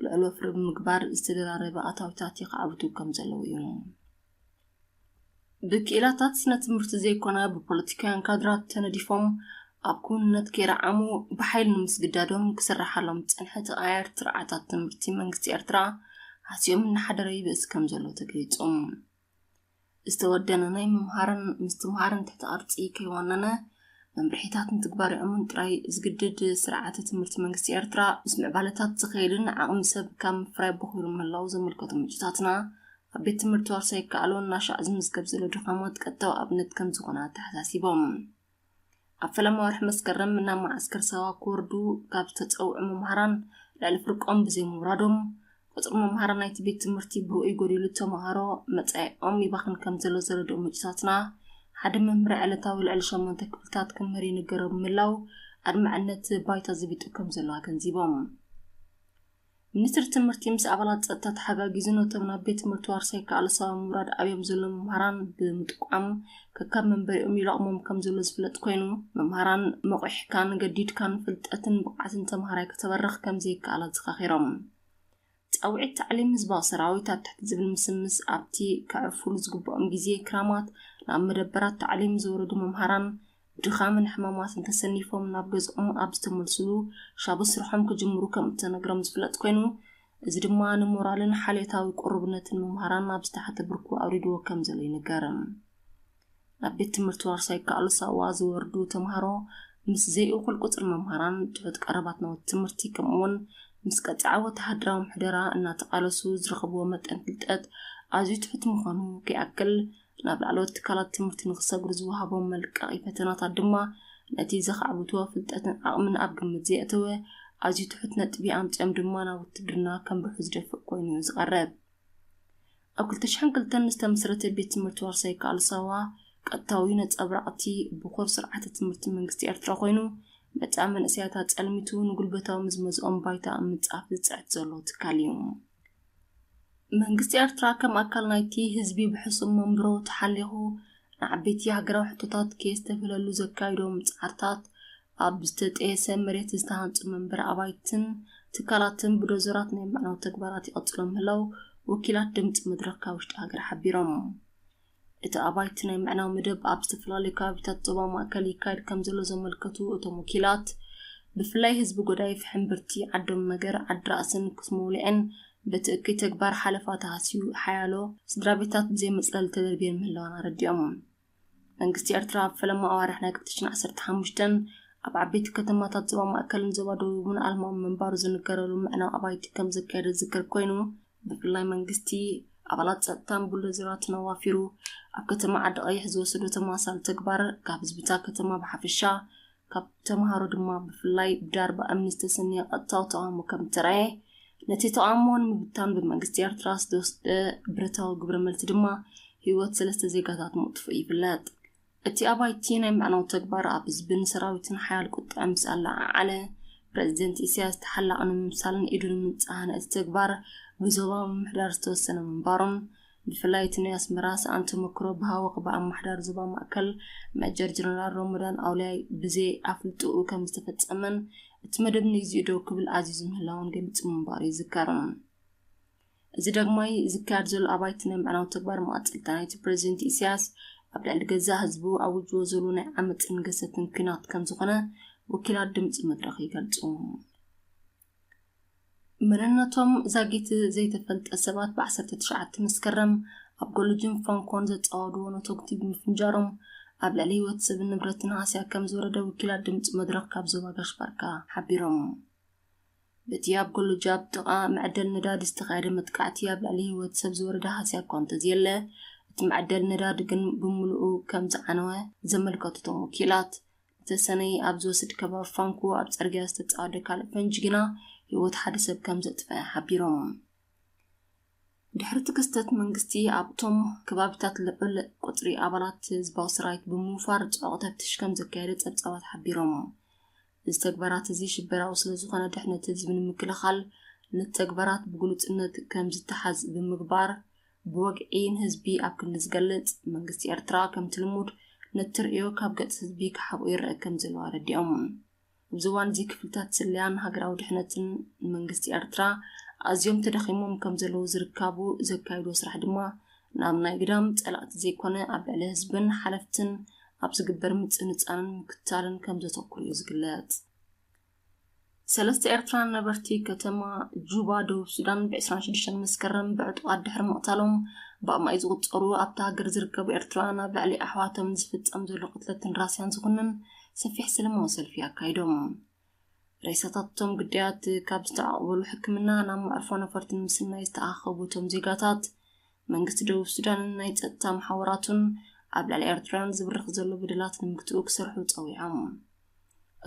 ልዑል ወፍሪ ብምግባር ዝተደራረበ ኣታዊታት የኻዕብቱ ከም ዘለዉ እዩ። ብክኢላታት ስነ ትምህርቲ ዘይኮነ ብፖለቲካውያን ካድራት ተነዲፎም ኣብ ክውንነት ከይረዓሙ ብሓይሊ ንምስግዳዶም ክስርሓሎም ዝጸንሐ ተቐያየርቲ ስርዓታት ትምህርቲ መንግስቲ ኤርትራ ሃስዮም እናሓደረ ይብእስ ከም ዘሎ ተገሊጹ። ዝተወደነ ናይ ምምሃርን ምስትምሃርን ትሕቲ ቅርጺ ከይወነነ መምርሒታት ንትግባሬኦምን ጥራይ ዝግድድ ስርዓተ ትምህርቲ መንግስቲ ኤርትራ ምስ ምዕባለታት ዝኸይድን ዓቕሚ ሰብ ካብ ምፍራይ ቦኺሩ ምህላው ዘመልከቱ ምንጭታትና፣ ኣብ ቤት ትምህርቲ ዋርሳይ ይከኣሎ እናሻዕ ዝምዝገብ ዘሎ ድኻማት ቀጥታዊ ኣብነት ከም ዝኾነ ኣተሓሳሲቦም። ኣብ ፈለማ ወርሒ መስከረም ናብ መዓስከር ሳዋ ክወርዱ ካብ ዝተጸውዑ መምሃራን ልዕሊ ፍርቆም ብዘይምውራዶም፣ ቁጽሪ መምሃራን ናይቲ ቤት ትምህርቲ ብርኡይ ጎዲሉ፣ ተምሃሮ መጻኢኦም ይባኽን ከም ዘሎ ዘረድኡ ምንጭታትና፣ ሓደ መምህር ዕለታዊ ልዕሊ ሸሞንተ ክፍልታት ክምህር ይንገሮ ብምህላው ኣድማዕነት ባይታ ዘቢጡ ከም ዘሎ ኣገንዚቦም። ሚኒስትሪ ትምህርቲ ምስ ኣባላት ጸጥታ ተሓጋጊዙ ነቶም ናብ ቤት ትምህርቲ ዋርሳይ ከኣሎ ሳዋ ምውራድ ኣብዮም ዘለዉ መምሃራን ብምጥቋም ከካብ መንበሪኦም ይለቕሞም ከም ዘሎ ዝፍለጥ ኮይኑ፣ መምሃራን መቑሕካን ገዲድካን ፍልጠትን ብቕዓትን ተምሃራይ ከተበርኽ ከም ዘይከኣል ኣዘኻኺሮም። ጻውዒት ታዕሊም ህዝባዊ ሰራዊት ኣብ ትሕቲ ዝብል ምስምስ ኣብቲ ከዕርፉሉ ዝግብኦም ግዜ ክራማት ናብ መደበራት ታዕሊም ዝወረዱ መምሃራን ብድኻምን ሕማማትን ተሰኒፎም ናብ ገዝኦም ኣብ ዝተመልስሉ ሻቡ ስርሖም ክጅምሩ ከም እተነግሮም ዝፍለጥ ኮይኑ፣ እዚ ድማ ንሞራልን ሓልዮታዊ ቅሩብነትን መምሃራን ኣብ ዝተሓተ ብርኩ ኣውሪድዎ ከም ዘሎ ይንገር። ናብ ቤት ትምህርቲ ዋርሳይ ከኣሎ ሳዋ ዝወርዱ ተምሃሮ ምስ ዘይእኹል ቁጽሪ መምሃራን፣ ትሑት ቀረባት ናውቲ ትምህርቲ፣ ከምኡውን ምስ ቀጻዒ ወተሃደራዊ ምሕደራ እናተቓለሱ ዝረኸብዎ መጠን ፍልጠት ኣዝዩ ትሑት ምዃኑ ከይኣክል፣ ናብ ላዕለዎት ትካላት ትምህርቲ ንኽሰግሩ ዝወሃቦም መልቀቒ ፈተናታት ድማ ነቲ ዘኻዕብትዎ ፍልጠትን ዓቕምን ኣብ ግምት ዘየእተወ ኣዝዩ ትሑት ነጥቢ ኣምጺኦም ድማ ናብ ውትድርና ከምርሑ ዝደፍእ ኮይኑ እዩ ዝቐርብ። ኣብ ክልተ ሽሕን ክልተን ዝተመስረተ ቤት ትምህርቲ ዋርሳይ ከኣሎ ሳዋ ቀጥታዊ ነጸብራቕ እቲ ብኹር ስርዓተ ትምህርቲ መንግስቲ ኤርትራ ኮይኑ፣ መጻኢ መንእሰያት ኣጸልሚቱ ንጉልበታዊ ምዝመዝኦም ባይታ ኣብ ምንጻፍ ዝጽዕት ዘሎ ትካል እዩ። መንግስቲ ኤርትራ ከም ኣካል ናይቲ ህዝቢ ብሕሱም መንብሮ ተሓሊኹ ንዓበይቲ ሃገራዊ ሕቶታት ከየስተብህለሉ ዘካይዶም ጻዕርታት ኣብ ዝተጠየሰ መሬት ዝተሃንጹ መንበሪ ኣባይትን ትካላትን ብዶዘራት ናይ ምዕናው ተግባራት ይቐጽሎ ምህላው ወኪላት ድምጺ መድረኽ ካብ ውሽጢ ሃገር ሓቢሮም። እቲ ኣባይቲ ናይ ምዕናው መደብ ኣብ ዝተፈላለዩ ከባቢታት ዞባ ማእከል ይካየድ ከም ዘሎ ዘመልከቱ እቶም ወኪላት፣ ብፍላይ ህዝቢ ጎዳይፍ ሕምብርቲ ዓዶም ነገር ዓዲ ራእስን ክስ መውሊዕን በቲ እኩይ ተግባር ሓለፋ ተሃስዩ ሓያሎ ስድራ ቤታት ብዘይ መጽለሊ ተደርብየን ምህላወን ኣረዲኦም። መንግስቲ ኤርትራ ኣብ ፈለማ ኣዋርሕ ናይ ክልተ ሽሕን ዓሰርተ ሓሙሽተን ኣብ ዓበይቲ ከተማታት ዞባ ማእከልን ዞባ ደቡብን ኣልማሚ ምንባሩ ዝንገረሉ ምዕናው ኣባይቲ ከም ዘካየደ ዝዝከር ኮይኑ፣ ብፍላይ መንግስቲ ኣባላት ጸጥታን ቡልዶዘራትን ኣዋፊሩ ኣብ ከተማ ዓዲ ቀይሕ ዝወሰዶ ተመሳሳሊ ተግባር ካብ ህዝብታ ከተማ ብሓፈሻ ካብ ተምሃሮ ድማ ብፍላይ ብዳርባ እምኒ ዝተሰነየ ቀጥታዊ ተቓውሞ ከም እተራእየ፣ ነቲ ተቓውሞ ንምብታን ብመንግስቲ ኤርትራ ዝተወስደ ብረታዊ ግብረ መልሲ ድማ ህይወት ሰለስተ ዜጋታት ምጥፍኡ ይፍለጥ። እቲ ኣባይቲ ናይ ምዕናው ተግባር ኣብ ህዝብን ሰራዊትን ሓያል ቁጥዐ ምስ ኣለዓዓለ፣ ፕረዚደንት ኢሳያስ ተሓላቒ ንምምሳልን ኢዱ ንምንጽሃን እቲ ተግባር ብዞባዊ ምምሕዳር ዝተወሰነ ምንባሩን፣ ብፍላይ እቲ ናይ ኣስመራ ሰኣን ተመክሮ ብሃወ ክበኣ ምሕዳር ዞባ ማእከል ሜጀር ጀነራል ሮሞዳን ኣውልያይ ብዘይ ኣፍልጥኡ ከም ዝተፈጸመን እቲ መደብ ንግዚኡ ደው ክብል ኣዚዙ ምህላውን ገሊጹ ምንባሩ ይዝከር። እዚ ዳግማይ ዝካየድ ዘሎ ኣባይቲ ናይ ምዕናው ተግባር መቐጸልታ ናይቲ ፕረዚደንት ኢሳያስ ኣብ ልዕሊ ገዛእ ህዝቡ ኣውጅዎ ዘሎ ናይ ዓመጽን ገሰትን ኲናት ከም ዝኾነ ወኪላት ድምጺ መድረኽ ይገልጹ። መንነቶም ዛጊት ዘይተፈልጠ ሰባት ብ19 መስከረም ኣብ ጎልጅን ፋንኮን ዘጻወድዎ ነቶግቲ ብምፍንጃሮም ኣብ ልዕሊ ህይወት ሰብን ንብረትን ሃስያ ከም ዝወረደ ወኪላት ድምጺ መድረኽ ካብ ዞባ ጋሽ ባርካ ሓቢሮም። በቲ ኣብ ጎልጃ ኣብ ጥቓ መዕደል ነዳዲ ዝተኻየደ መጥቃዕቲ ኣብ ልዕሊ ህይወት ሰብ ዝወረደ ሃስያ እኳ እንተዘየለ፣ እቲ መዕደል ነዳዲ ግን ብምሉኡ ከም ዝዓነወ ዘመልከቱ እቶም ወኪላት፣ እቲ ሰነይ ኣብ ዝወስድ ከባቢ ፋንኮ ኣብ ጽርግያ ዝተጻወደ ካልእ ፈንጂ ግና ህይወት ሓደ ሰብ ከም ዘጥፍአ ሓቢሮም። ድሕሪ እቲ ክስተት መንግስቲ ኣብቶም ከባቢታት ልዑል ቁጽሪ ኣባላት ህዝባዊ ሰራዊት ብምውፋር ጽዑቕ ተፍትሽ ከም ዘካየደ ጸብጻባት ሓቢሮም። እዚ ተግባራት እዚ ሽበራዊ ስለ ዝኾነ ድሕነት ህዝቢ ንምክልኻል ነቲ ተግባራት ብግሉጽነት ከም ዝተሓዝ ብምግባር ብወግዒ ንህዝቢ ኣብ ክንዲ ዝገልጽ መንግስቲ ኤርትራ ከምቲ ልሙድ ነቲ ርእዮ ካብ ገጽ ህዝቢ ክሓብኦ ይረአ ከም ዘሎ ኣረዲኦም። ኣብዚ እዋን እዚ ክፍልታት ስለያን ሃገራዊ ድሕነትን መንግስቲ ኤርትራ ኣዝዮም ተዳኺሞም ከም ዘለዉ ዝርካቡ ዘካይዶ ስራሕ ድማ ናብ ናይ ግዳም ጸላእቲ ዘይኮነ ኣብ ልዕሊ ህዝብን ሓለፍትን ኣብ ዝግበር ምጽንጻንን ምክትታልን ከም ዘተኩር እዩ ዝግለጽ። ሰለስተ ኤርትራውያን ነበርቲ ከተማ ጁባ ደቡብ ሱዳን ብ26 መስከረም ብዕጡቓት ድሕሪ ምቕታሎም ብኣማይ ዝቑጸሩ ኣብታ ሃገር ዝርከቡ ኤርትራውያን ኣብ ልዕሊ ኣሕዋቶም ዝፍጸም ዘሎ ቅትለትን ራስያን ዝኹንን ሰፊሕ ሰለማዊ ሰልፊ ኣካይዶም። ሬሳታት እቶም ግዳያት ካብ ዝተዓቕበሉ ሕክምና ናብ መዕርፎ ነፈርቲ ንምስናይ ዝተኣኸቡ እቶም ዜጋታት መንግስቲ ደቡብ ሱዳንን ናይ ጸጥታ መሓውራቱን ኣብ ልዕሊ ኤርትራውያን ዝብርኽ ዘሎ በደላት ንምግትኡ ክሰርሑ ጸዊዖም።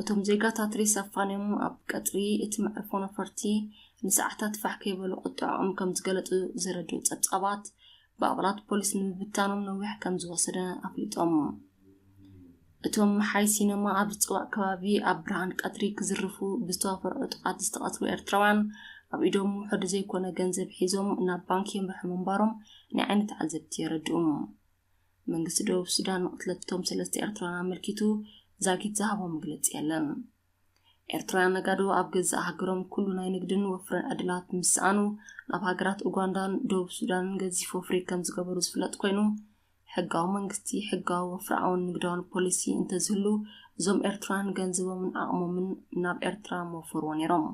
እቶም ዜጋታት ሬሳ ኣፋንዮም ኣብ ቀጽሪ እቲ መዕርፎ ነፈርቲ ንሰዓታት ፋሕ ከይበሉ ቁጥዐኦም ከም ዝገለጹ ዘረድኡ ጸብጻባት ብኣባላት ፖሊስ ንምብታኖም ነዊሕ ከም ዝወሰደ ኣፍሊጦም። እቶም ሓይ ሲነማ ኣብ ዝጽዋዕ ከባቢ ኣብ ብርሃን ቀትሪ ክዝርፉ ብዝተዋፈሩ ዕጡቓት ዝተቐትሉ ኤርትራውያን ኣብ ኢዶም ውሑድ ዘይኮነ ገንዘብ ሒዞም ናብ ባንክ የምርሑ ምንባሮም ናይ ዓይኒ ተዓዘብቲ የረድኡ። መንግስቲ ደቡብ ሱዳን ንቅትለት እቶም ሰለስተ ኤርትራውያን ኣመልኪቱ ዛጊት ዝሃቦ መግለጺ የለን። ኤርትራውያን ነጋዶ ኣብ ገዛእ ሃገሮም ኩሉ ናይ ንግድን ወፍርን ዕድላት ምስ ሰኣኑ ናብ ሃገራት ኡጋንዳን ደቡብ ሱዳንን ገዚፍ ወፍሪ ከም ዝገበሩ ዝፍለጥ ኮይኑ ሕጋዊ መንግስቲ ሕጋዊ ወፍራውን ንግዳውን ፖሊሲ እንተዝህሉ እዞም ኤርትራውያን ገንዘቦምን ዓቕሞምን ናብ ኤርትራ መወፈርዎ ነይሮም።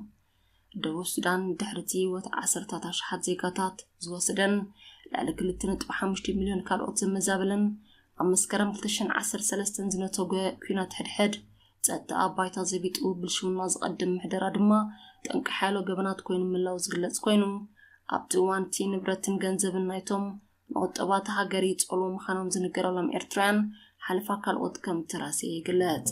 ደቡብ ሱዳን ድሕሪ እቲ ህይወት ዓሰርታት ኣሽሓት ዜጋታት ዝወሰደን ልዕሊ 2.5 ሚልዮን ካልኦት ዘመዛበለን ኣብ መስከረም 2013 ዝነተጎ ኲናት ሕድሕድ ጸጥታ ኣብ ባይታ ዘቢጡ ብልሽውና ዝቐድም ምሕደራ ድማ ጠንቂ ሓያሎ ገበናት ኮይኑ ምህላው ዝግለጽ ኮይኑ ኣብቲ እዋን እቲ ንብረትን ገንዘብን ናይቶም ንቁጠባ እታ ሃገር ይጸልዎ ምዃኖም ዝንገረሎም ኤርትራውያን ሓለፋ ካልኦት ከም እተራሰየ ይግለጽ።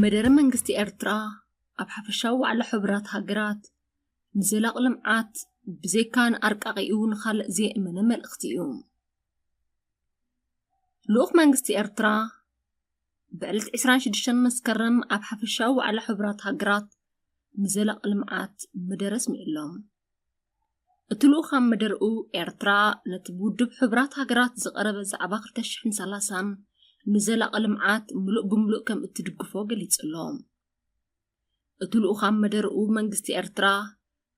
መደረ መንግስቲ ኤርትራ ኣብ ሓፈሻዊ ዋዕላ ሕቡራት ሃገራት ንዘላቂ ልምዓት ብዘይካ ንኣርቃቂኡ ንኻልእ ዘየእመነ መልእኽቲ እዩ። ልኡኽ መንግስቲ ኤርትራ ብዕለት 26 መስከረም ኣብ ሓፈሻዊ ዋዕላ ሕቡራት ሃገራት ንዘላቂ ልምዓት መደረ ኣስሚዑ ኣሎ። እቲ ልኡኽ ኣብ መደርኡ ኤርትራ ነቲ ብውድብ ሕቡራት ሃገራት ዝቐረበ ዛዕባ 2030ን ንዘላቂ ልምዓት ምሉእ ብምሉእ ከም እትድግፎ ገሊጹ ኣሎ። እቲ ልኡኽ ኣብ መደርኡ መንግስቲ ኤርትራ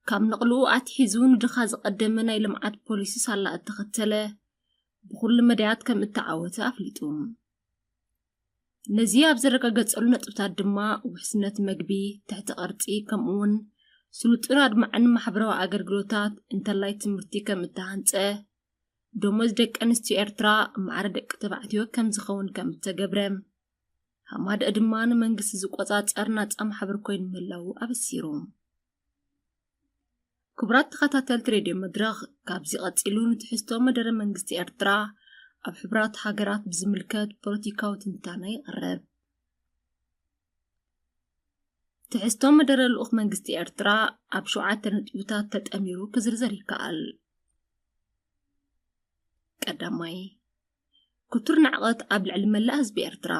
ካብ ነቕልኡ ኣትሒዙ ንድኻ ዝቐደመ ናይ ልምዓት ፖሊሲ ሳላ እተኸተለ ብኹሉ መዳያት ከም እተዓወተ ኣፍሊጡ። ነዚ ኣብ ዘረጋገጸሉ ነጥብታት ድማ ውሕስነት መግቢ፣ ትሕቲ ቅርጺ ከምኡ እውን ስሉጥን ኣድማዕን ማሕበራዊ ኣገልግሎታት እንተላይ ትምህርቲ ከም እተሃንጸ፣ ደሞዝ ደቂ ኣንስትዮ ኤርትራ ማዕረ ደቂ ተባዕትዮ ከም ዝኸውን ከም እተገብረ፣ ሃማደእ ድማ ንመንግስቲ ዝቆጻጸር ናጻ ማሕበር ኮይኑ ምህላዉ ኣበሲሩ። ክቡራት ተኸታተልቲ ሬድዮ መድረኽ፣ ካብዚ ቀጺሉ ንትሕዝቶ መደረ መንግስቲ ኤርትራ ኣብ ሕቡራት ሃገራት ብዝምልከት ፖለቲካዊ ትንታነ ይቐርብ። ትሕዝቶ መደረ ልኡኽ መንግስቲ ኤርትራ ኣብ ሸውዓተ ነጥብታት ተጠሚሩ ክዝርዘር ይከኣል። ቀዳማይ፣ ክቱር ንዕቐት ኣብ ልዕሊ መላእ ህዝቢ ኤርትራ።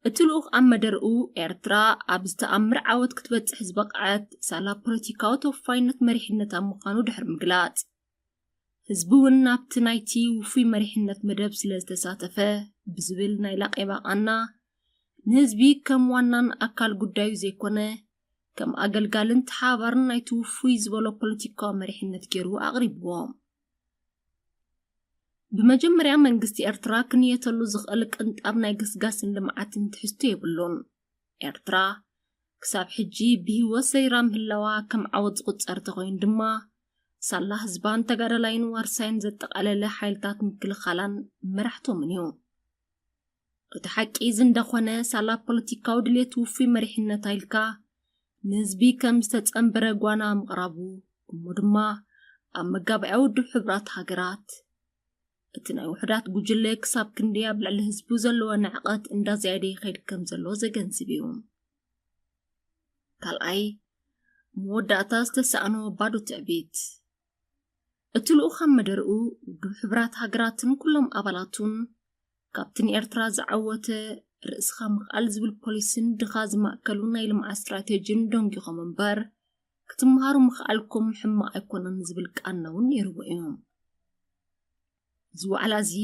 እቲ ልኡኽ ኣብ መደርኡ፣ ኤርትራ ኣብ ዝተኣምር ዓወት ክትበጽሕ ዝበቕዐት ሳላ ፖለቲካዊ ተወፋይነት መሪሕነት ኣብ ምዃኑ ድሕሪ ምግላጽ፣ ህዝቢ እውን ናብቲ ናይቲ ውፉይ መሪሕነት መደብ ስለ ዝተሳተፈ ብዝብል ናይ ላቄባ ቃና፣ ንህዝቢ ከም ዋናን ኣካል ጉዳዩ ዘይኮነ፣ ከም ኣገልጋልን ተሓባርን ናይቲ ውፉይ ዝበሎ ፖለቲካዊ መሪሕነት ገይሩ ኣቕሪብዎ። ብመጀመርያ መንግስቲ ኤርትራ ክንየተሉ ዝኽእል ቅንጣብ ናይ ገስጋስን ልምዓትን ትሕዝቶ የብሉን። ኤርትራ ክሳብ ሕጂ ብህይወት ሰሪራ ምህላዋ ከም ዓወት ዝቑጸር ተኾይኑ ድማ፣ ሳላ ህዝባን ተጋዳላይን ዋርሳይን ዘጠቓለለ ሓይልታት ምክልኻላን መራሕቶምን እዩ። እቲ ሓቂ እዚ እንደኾነ፣ ሳላ ፖለቲካዊ ድሌት ውፉይ መሪሕነት ኢልካ ንህዝቢ ከም ዝተጸንበረ ጓና ምቕራቡ፣ እሞ ድማ ኣብ መጋባእያ ውድብ ሕቡራት ሃገራት እቲ ናይ ውሑዳት ጉጅለ ክሳብ ክንደይ ኣብ ልዕሊ ህዝቡ ዘለዎ ንዕቐት እንዳዘያደ ይኸይድ ከም ዘሎ ዘገንዝብ እዩ። ካልኣይ፣ መወዳእታ ዝተሳእኖ ባዶ ትዕቢት። እቲ ልኡኽ ኣብ መደርኡ፣ ውድብ ሕቡራት ሃገራትን ኩሎም ኣባላቱን ካብቲ ንኤርትራ ዝዓወተ ርእስኻ ምኽኣል ዝብል ፖሊሲን ድኻ ዝማእከሉ ናይ ልምዓት ስትራቴጂን ደንጊኾም እምበር፣ ክትምሃሩ ምኽኣልኩም ሕማቕ ኣይኮነን ዝብል ቃና እውን ነይርዎ እዩ። እዚ ዋዕላ እዚ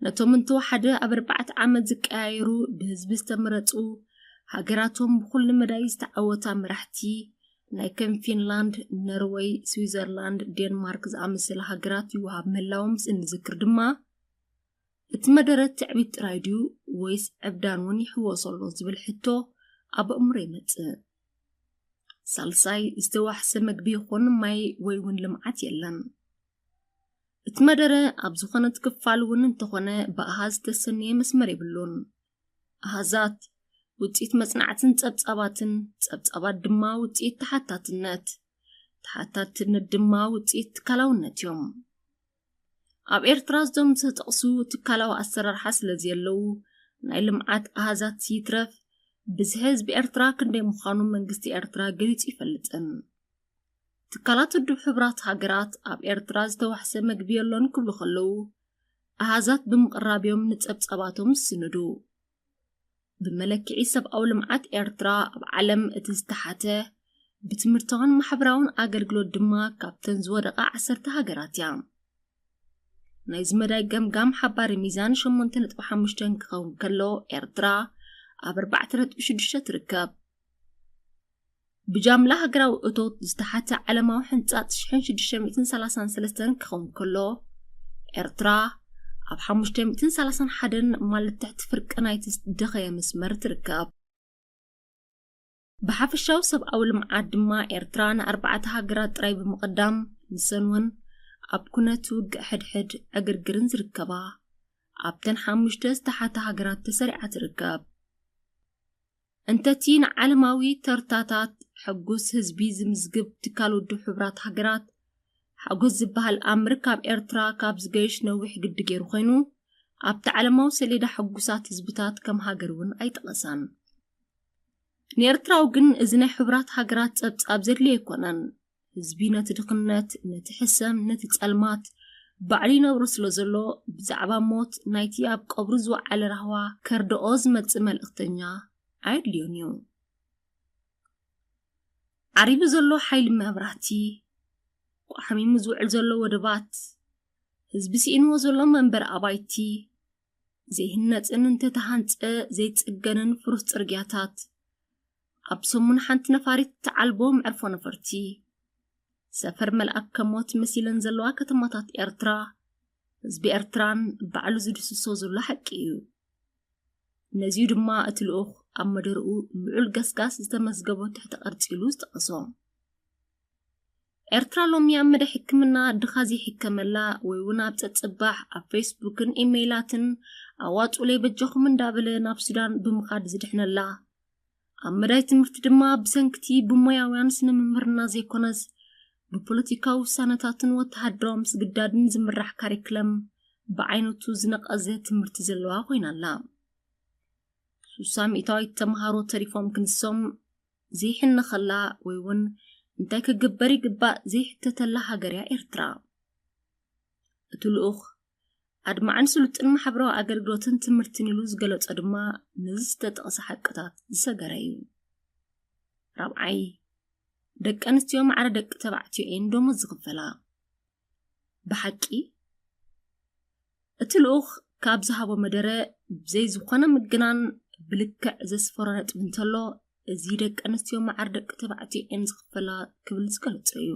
ነቶም እንተወሓደ ኣብ ኣርባዕተ ዓመት ዝቀያየሩ ብህዝቢ ዝተመረጹ፣ ሃገራቶም ብኹሉ መዳይ ዝተዓወታ መራሕቲ ናይ ከም ፊንላንድ፣ ኖርወይ፣ ስዊዘርላንድ፣ ዴንማርክ ዝኣመሰላ ሃገራት ይወሃብ ምህላዎም ምስ እንዝክር ድማ፣ እቲ መደረ ትዕቢት ጥራይ ድዩ ወይስ ዕብዳን እውን ይሕወሶ ኣሎ ዝብል ሕቶ ኣብ ኣእምሮ ይመጽእ። ሳልሳይ፣ ዝተዋሕሰ መግቢ ይኹን ማይ ወይ እውን ልምዓት የለን። እቲ መደረ ኣብ ዝኾነት ክፋል እውን እንተኾነ ብኣሃዝ ዝተሰነየ መስመር የብሉን። ኣሃዛት ውጽኢት መጽናዕትን ጸብጻባትን፣ ጸብጻባት ድማ ውጽኢት ተሓታትነት፣ ተሓታትነት ድማ ውጽኢት ትካላውነት እዮም። ኣብ ኤርትራ እዞም ዝተጠቕሱ ትካላዊ ኣሰራርሓ ስለ ዘየለዉ፣ ናይ ልምዓት ኣሃዛት ይትረፍ ብዝሒ ህዝቢ ኤርትራ ክንደይ ምዃኑ መንግስቲ ኤርትራ ገሊጹ ይፈልጥን። ትካላት ውድብ ሕቡራት ሃገራት ኣብ ኤርትራ ዝተዋሕሰ መግቢ የሎን ክብሉ ከለዉ፣ ኣሃዛት ብምቕራብ እዮም ንጸብጻባቶም ዝስንዱ። ብመለክዒ ሰብኣዊ ልምዓት ኤርትራ ኣብ ዓለም እቲ ዝተሓተ፣ ብትምህርታውን ማሕበራውን ኣገልግሎት ድማ ካብተን ዝወደቓ ዓሰርተ ሃገራት እያ። ናይዚ መዳይ ገምጋም ሓባሪ ሚዛን ሸሞንተ ነጥቢ ሓሙሽተ ክኸውን ከሎ፣ ኤርትራ ኣብ ኣርባዕተ ነጥቢ ሽዱሽተ ትርከብ። ብጃምላ ሃገራዊ እቶት ዝተሓተ ዓለማዊ ሕንጻጽ ሽሕን ሽዱሽተ ሚእትን ሰላሳን ሰለስተን ክኸውን ከሎ፣ ኤርትራ ኣብ ሓሙሽተ ሚእትን ሰላሳን ሓደን ማለት ትሕቲ ፍርቂ ናይቲ ዝደኸየ መስመር ትርከብ። ብሓፈሻዊ ሰብኣዊ ልምዓት ድማ ኤርትራ ንኣርባዕተ ሃገራት ጥራይ ብምቕዳም፣ ንሰን እውን ኣብ ኩነት ውግእ ሕድሕድ ዕግርግርን ዝርከባ፣ ኣብተን ሓሙሽተ ዝተሓተ ሃገራት ተሰሪዓ ትርከብ። እንተቲ ንዓለማዊ ተርታታት ሕጉስ ህዝቢ ዝምዝግብ ትካል ውድብ ሕቡራት ሃገራት፣ ሓጎስ ዝበሃል ኣምር ካብ ኤርትራ ካብ ዝገይሽ ነዊሕ ግዲ ገይሩ ኮይኑ፣ ኣብቲ ዓለማዊ ሰሌዳ ሕጉሳት ህዝብታት ከም ሃገር እውን ኣይጠቐሳን። ንኤርትራዊ ግን እዚ ናይ ሕቡራት ሃገራት ጸብጻብ ዘድልዮ ኣይኮነን። ህዝቢ ነቲ ድኽነት፣ ነቲ ሕሰም፣ ነቲ ጸልማት ባዕሉ ይነብሮ ስለ ዘሎ፣ ብዛዕባ ሞት ናይቲ ኣብ ቀብሩ ዝወዓለ ራህዋ ከርድኦ ዝመጽእ መልእኽተኛ ኣየድልዮን እዩ። ዓሪቡ ዘሎ ሓይሊ መብራህቲ፣ ቋሕሚሙ ዝውዕል ዘሎ ወደባት፣ ህዝቢ ስኢንዎ ዘሎ መንበሪ ኣባይቲ፣ ዘይህነጽን እንተተሃንጸ ዘይጽገንን ፍሩስ ጽርግያታት፣ ኣብ ሰሙን ሓንቲ ነፋሪት ትዓልቦ መዕርፎ ነፈርቲ፣ ሰፈር መልኣከ ሞት መሲለን ዘለዋ ከተማታት ኤርትራ፣ ህዝቢ ኤርትራን ባዕሉ ዝድስሶ ዘሎ ሓቂ እዩ። ነዚዩ ድማ እቲ ልኡኽ ኣብ መደርኡ ልዑል ገስጋስ ዝተመዝገቦ ትሕተ ቅርጺ ኢሉ ዝጠቐሶ። ኤርትራ ሎሚ ኣብ መደ ሕክምና ድኻ ዘይሕከመላ ወይ እውን ኣብ ጸጽባሕ ኣብ ፌስቡክን ኢሜይላትን ኣዋጹለይ በጀኹም እንዳበለ ናብ ሱዳን ብምኻድ ዝድሕነላ፣ ኣብ መዳይ ትምህርቲ ድማ ብሰንክቲ ብሞያውያን ስነ ምምህርና ዘይኮነስ ብፖለቲካዊ ውሳነታትን ወተሃደራዊ ምስግዳድን ዝምራሕ ካሪክለም ብዓይነቱ ዝነቐዘ ትምህርቲ ዘለዋ ኮይና ኣላ። ሱሳ ሚእታዊት ተምሃሮ ተሪፎም ክንሶም ዘይሕነኸላ ወይ እውን እንታይ ክግበር ይግባእ ዘይሕተተላ ሃገር እያ ኤርትራ። እቲ ልኡኽ ኣድማዕን ስሉጥን ማሕበራዊ ኣገልግሎትን ትምህርትን ኢሉ ዝገለጾ ድማ ነዚ ዝተጠቕሰ ሓቅታት ዝሰገረ እዩ። ራብዓይ፣ ደቂ ኣንስትዮ ማዕረ ደቂ ተባዕትዮ እየን ደሞዝ ዝኽፈላ። ብሓቂ እቲ ልኡኽ ካብ ዝሃቦ መደረ ብዘይ ዝኾነ ምግናን ብልክዕ ዘስፈሮ ነጥቢ እንተሎ፣ እዚ ደቂ ኣንስትዮ ማዕረ ደቂ ተባዕትዮ እየን ዝኽፈላ ክብል ዝገለጾ እዩ።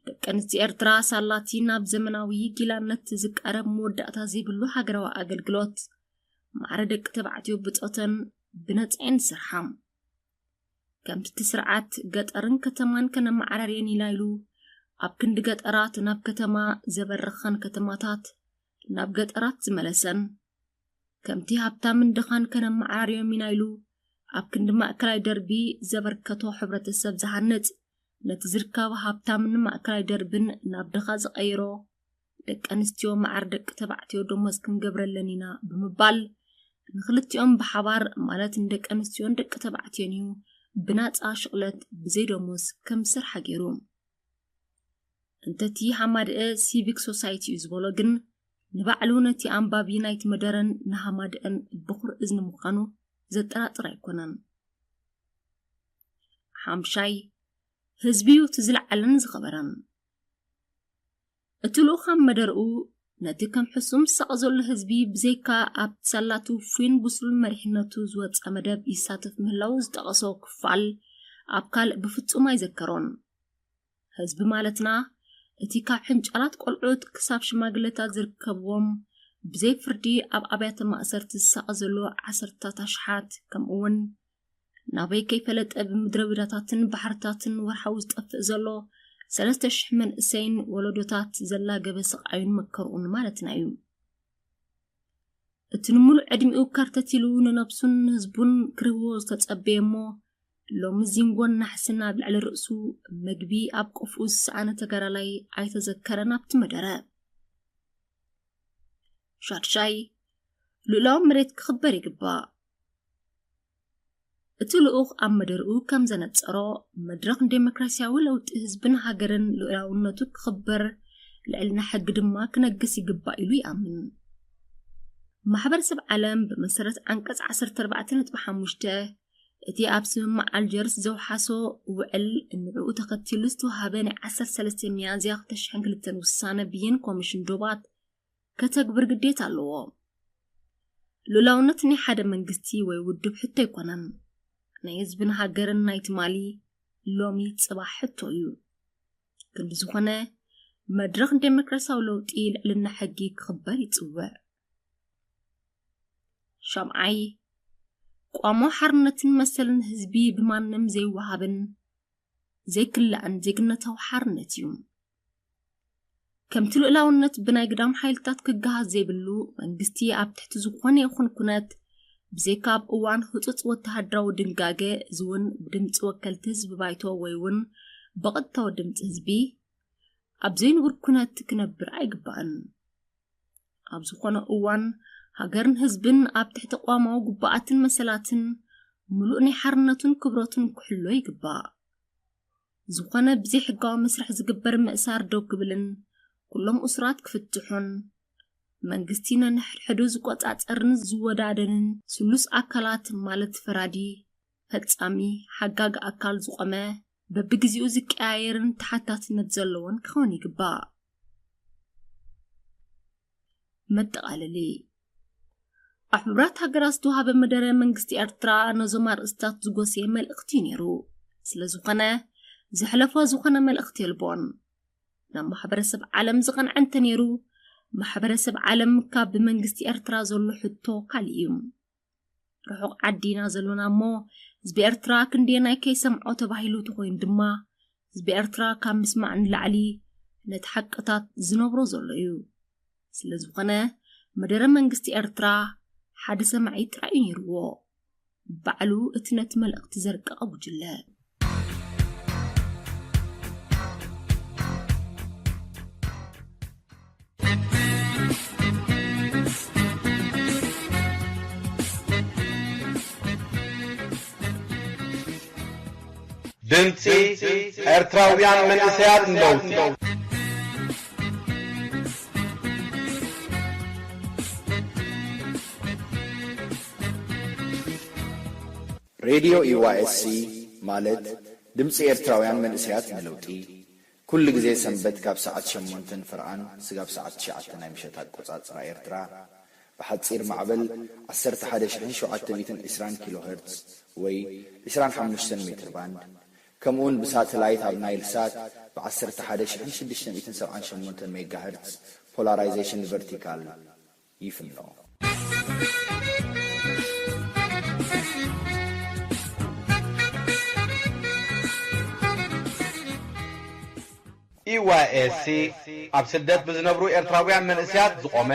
ደቂ ኣንስትዮ ኤርትራ ሳላቲ ናብ ዘመናዊ ጊላነት ዝቃረብ መወዳእታ ዘይብሉ ሃገራዊ ኣገልግሎት ማዕረ ደቂ ተባዕትዮ ብጾተን ብነጻ እየን ዝሰርሓ። ከምቲ እቲ ስርዓት ገጠርን ከተማን ከነመዓራርየን ኢና ኢሉ ኣብ ክንዲ ገጠራት ናብ ከተማ ዘበረኸን ከተማታት ናብ ገጠራት ዝመለሰን፣ ከምቲ ሃብታምን ድኻን ከነመዓራርዮም ኢና ኢሉ ኣብ ክንዲ ማእከላይ ደርቢ ዘበርከቶ ሕብረተሰብ ዝሃንጽ፣ ነቲ ዝርካቡ ሃብታምን ማእከላይ ደርብን ናብ ድኻ ዝቐይሮ፣ ደቂ ኣንስትዮ ማዕር ደቂ ተባዕትዮ ደሞዝ ክንገብረለን ኢና ብምባል ንክልቲኦም ብሓባር ማለት ንደቂ ኣንስትዮን ደቂ ተባዕትዮን እዩ ብናፃ ሽቕለት ብዘይ ደሞዝ ከም ዝሰርሓ ገይሩ። እንተቲ ሃማድአ ሲቪክ ሶሳይቲ እዩ ዝበሎ ግን ንባዕሉ ነቲ ኣንባቢ ናይቲ መደረን ንሃማድአን ብኹር እዝኒ ምዃኑ ዘጠራጥር ኣይኮነን። ሓምሻይ፣ ህዝቢ እዩ እቲ ዝለዓለን ዝኸበረን። እቲ ልኡኻን መደርኡ ነቲ ከም ሕሱም ዝሳቐ ዘሎ ህዝቢ ብዘይካ ኣብ ሳላቱ ፍዊን ብሱል መሪሕነቱ ዝወፀ መደብ ይሳተፍ ምህላው ዝጠቐሶ ክፋል ኣብ ካልእ ብፍጹም ኣይዘከሮን። ህዝቢ ማለትና እቲ ካብ ሕንጫላት ቆልዑት ክሳብ ሽማግለታት ዝርከብዎም ብዘይ ፍርዲ ኣብ ኣብያተ ማእሰርቲ ዝሳቐ ዘሎ ዓሰርታት ኣሽሓት ከምኡ እውን ናበይ ከይፈለጠ ብምድረ በዳታትን ባሕርታትን ወርሓዊ ዝጠፍእ ዘሎ ሰለስተ ሽሕ መንእሰይን ወለዶታት ዘላገበ ስቓዩን መከርኡን ማለትና እዩ። እቲ ንምሉእ ዕድሚኡ ከርተት ኢሉ ንነብሱን ንህዝቡን ክርህዎ ዝተጸበየ እሞ ሎሚ ዚንጎን ናሕስን ኣብ ልዕሊ ርእሱ መግቢ ኣብ ቆፍኡ ዝሰኣነ ተጋዳላይ ኣይተዘከረን ኣብቲ መደረ። ሻድሻይ፣ ልኡላዊ መሬት ክኽበር ይግባእ። እቲ ልኡኽ ኣብ መደርኡ ከም ዘነጸሮ፣ መድረኽ ንዴሞክራሲያዊ ለውጢ ህዝብን ሃገርን ልኡላውነቱ ክኽበር፣ ልዕልና ሕጊ ድማ ክነግስ ይግባእ ኢሉ ይኣምን። ማሕበረሰብ ዓለም ብመሰረት ዓንቀጽ ዓሰርተ ኣርባዕተ ነጥቢ ሓሙሽተ እቲ ኣብ ስምምዕ ኣልጀርስ ዘውሓሶ ውዕል ንዕኡ ተኸቲሉ ዝተዋሃበ ናይ ዓሰርተ ሰለስተ ሚያዝያ ክልተ ሽሕን ክልተን ውሳነ ብይን ኮሚሽን ዶባት ከተግብር ግዴታ ኣለዎ። ልኡላውነት ናይ ሓደ መንግስቲ ወይ ውድብ ሕቶ ኣይኮነን። ናይ ህዝብን ሃገርን ናይ ትማሊ፣ ሎሚ፣ ጽባሕ ሕቶ እዩ። ክንዲ ዝኾነ፣ መድረኽ ንዴሞክራሲያዊ ለውጢ ልዕልና ሕጊ ክኽበር ይጽውዕ። ሻምዓይ፣ ቋሞ ሓርነትን መሰልን ህዝቢ ብማንም ዘይወሃብን ዘይክላእን ዜግነታዊ ሓርነት እዩ። ከምቲ ልኡላውነት ብናይ ግዳም ሓይልታት ክገሃስ ዘይብሉ፣ መንግስቲ ኣብ ትሕቲ ዝኾነ ይኹን ኩነት ብዘይካ ኣብ እዋን ህጹጽ ወተሃደራዊ ድንጋገ፣ እዚ እውን ብድምጺ ወከልቲ ህዝቢ ባይቶ ወይ እውን ብቐጥታዊ ድምጺ ህዝቢ ኣብ ዘይንቡር ኩነት ክነብር ኣይግባእን። ኣብ ዝኾነ እዋን ሃገርን ህዝብን ኣብ ትሕቲ ቅዋማዊ ግቡኣትን መሰላትን ምሉእ ናይ ሓርነቱን ክብረቱን ክሕሎ ይግባእ። ዝኾነ ብዘይሕጋዊ መስርሕ ዝግበር ምእሳር ደው ክብልን ኩሎም እሱራት ክፍትሑን መንግስቲ ነንሕድሕዱ ዝቆጻጸርን ዝወዳደንን ስሉስ ኣካላት ማለት ፈራዲ፣ ፈጻሚ፣ ሓጋጊ ኣካል ዝቆመ በብግዜኡ ዝቀያየርን ተሓታትነት ዘለዎን ክኸውን ይግባእ። መጠቓለሊ። ኣብ ሕቡራት ሃገራት ዝተዋሃበ መደረ መንግስቲ ኤርትራ ነዞም ኣርእስታት ዝጎሰየ መልእኽቲ እዩ ነይሩ። ስለ ዝኾነ፣ ዘሕለፎ ዝኾነ መልእኽቲ የልቦን። ናብ ማሕበረሰብ ዓለም ዝቐንዐ እንተ ነይሩ፣ ማሕበረሰብ ዓለም ካብ ብመንግስቲ ኤርትራ ዘሎ ሕቶ ካልእ እዩ። ርሑቕ ዓዲ ኢና ዘሎና እሞ፣ ህዝቢ ኤርትራ ክንደየናይ ከይሰምዖ ተባሂሉ ተኾይኑ ድማ፣ ህዝቢ ኤርትራ ካብ ምስማዕ ንላዕሊ ነቲ ሓቅታት ዝነብሮ ዘሎ እዩ። ስለ ዝኾነ፣ መደረ መንግስቲ ኤርትራ ሓደ ሰማዒ ጥራይ እዩ ነይርዎ። ባዕሉ እቲ ነቲ መልእኽቲ ዘርቀቐ ጉጅለ። ድምጺ ኤርትራውያን መንእሰያት ንለውጢ። ሬድዮ ዩ ዋይ ኤስ ሲ ማለት ድምጺ ኤርትራውያን መንእሰያት ንለውጢ፣ ኩሉ ግዜ ሰንበት ካብ ሰዓት ሸሞንተን ፍርቓን ስጋብ ሰዓት ትሽዓተ ናይ ምሸት ኣቆጻጽራ ኤርትራ፣ ብሓጺር ማዕበል ዓሰርተ ሓደ ሽሕን ሸውዓተ ሚእትን ዕስራን ኪሎ ሄርትዝ ወይ ዕስራን ሓሙሽተን ሜትር ባንድ፣ ከምኡውን ብሳተላይት ኣብ ናይል ሳት ብ ዓሰርተ ሓደ ሽሕን ሽዱሽተ ሚእትን ሰብዓን ሸሞንተን ሜጋ ሄርትዝ ፖላራይዜሽን ቨርቲካል ይፍኖ። ኢ ዋይ ኤስ ሲ ኣብ ስደት ብዝነብሩ ኤርትራውያን መንእሰያት ዝቖመ፣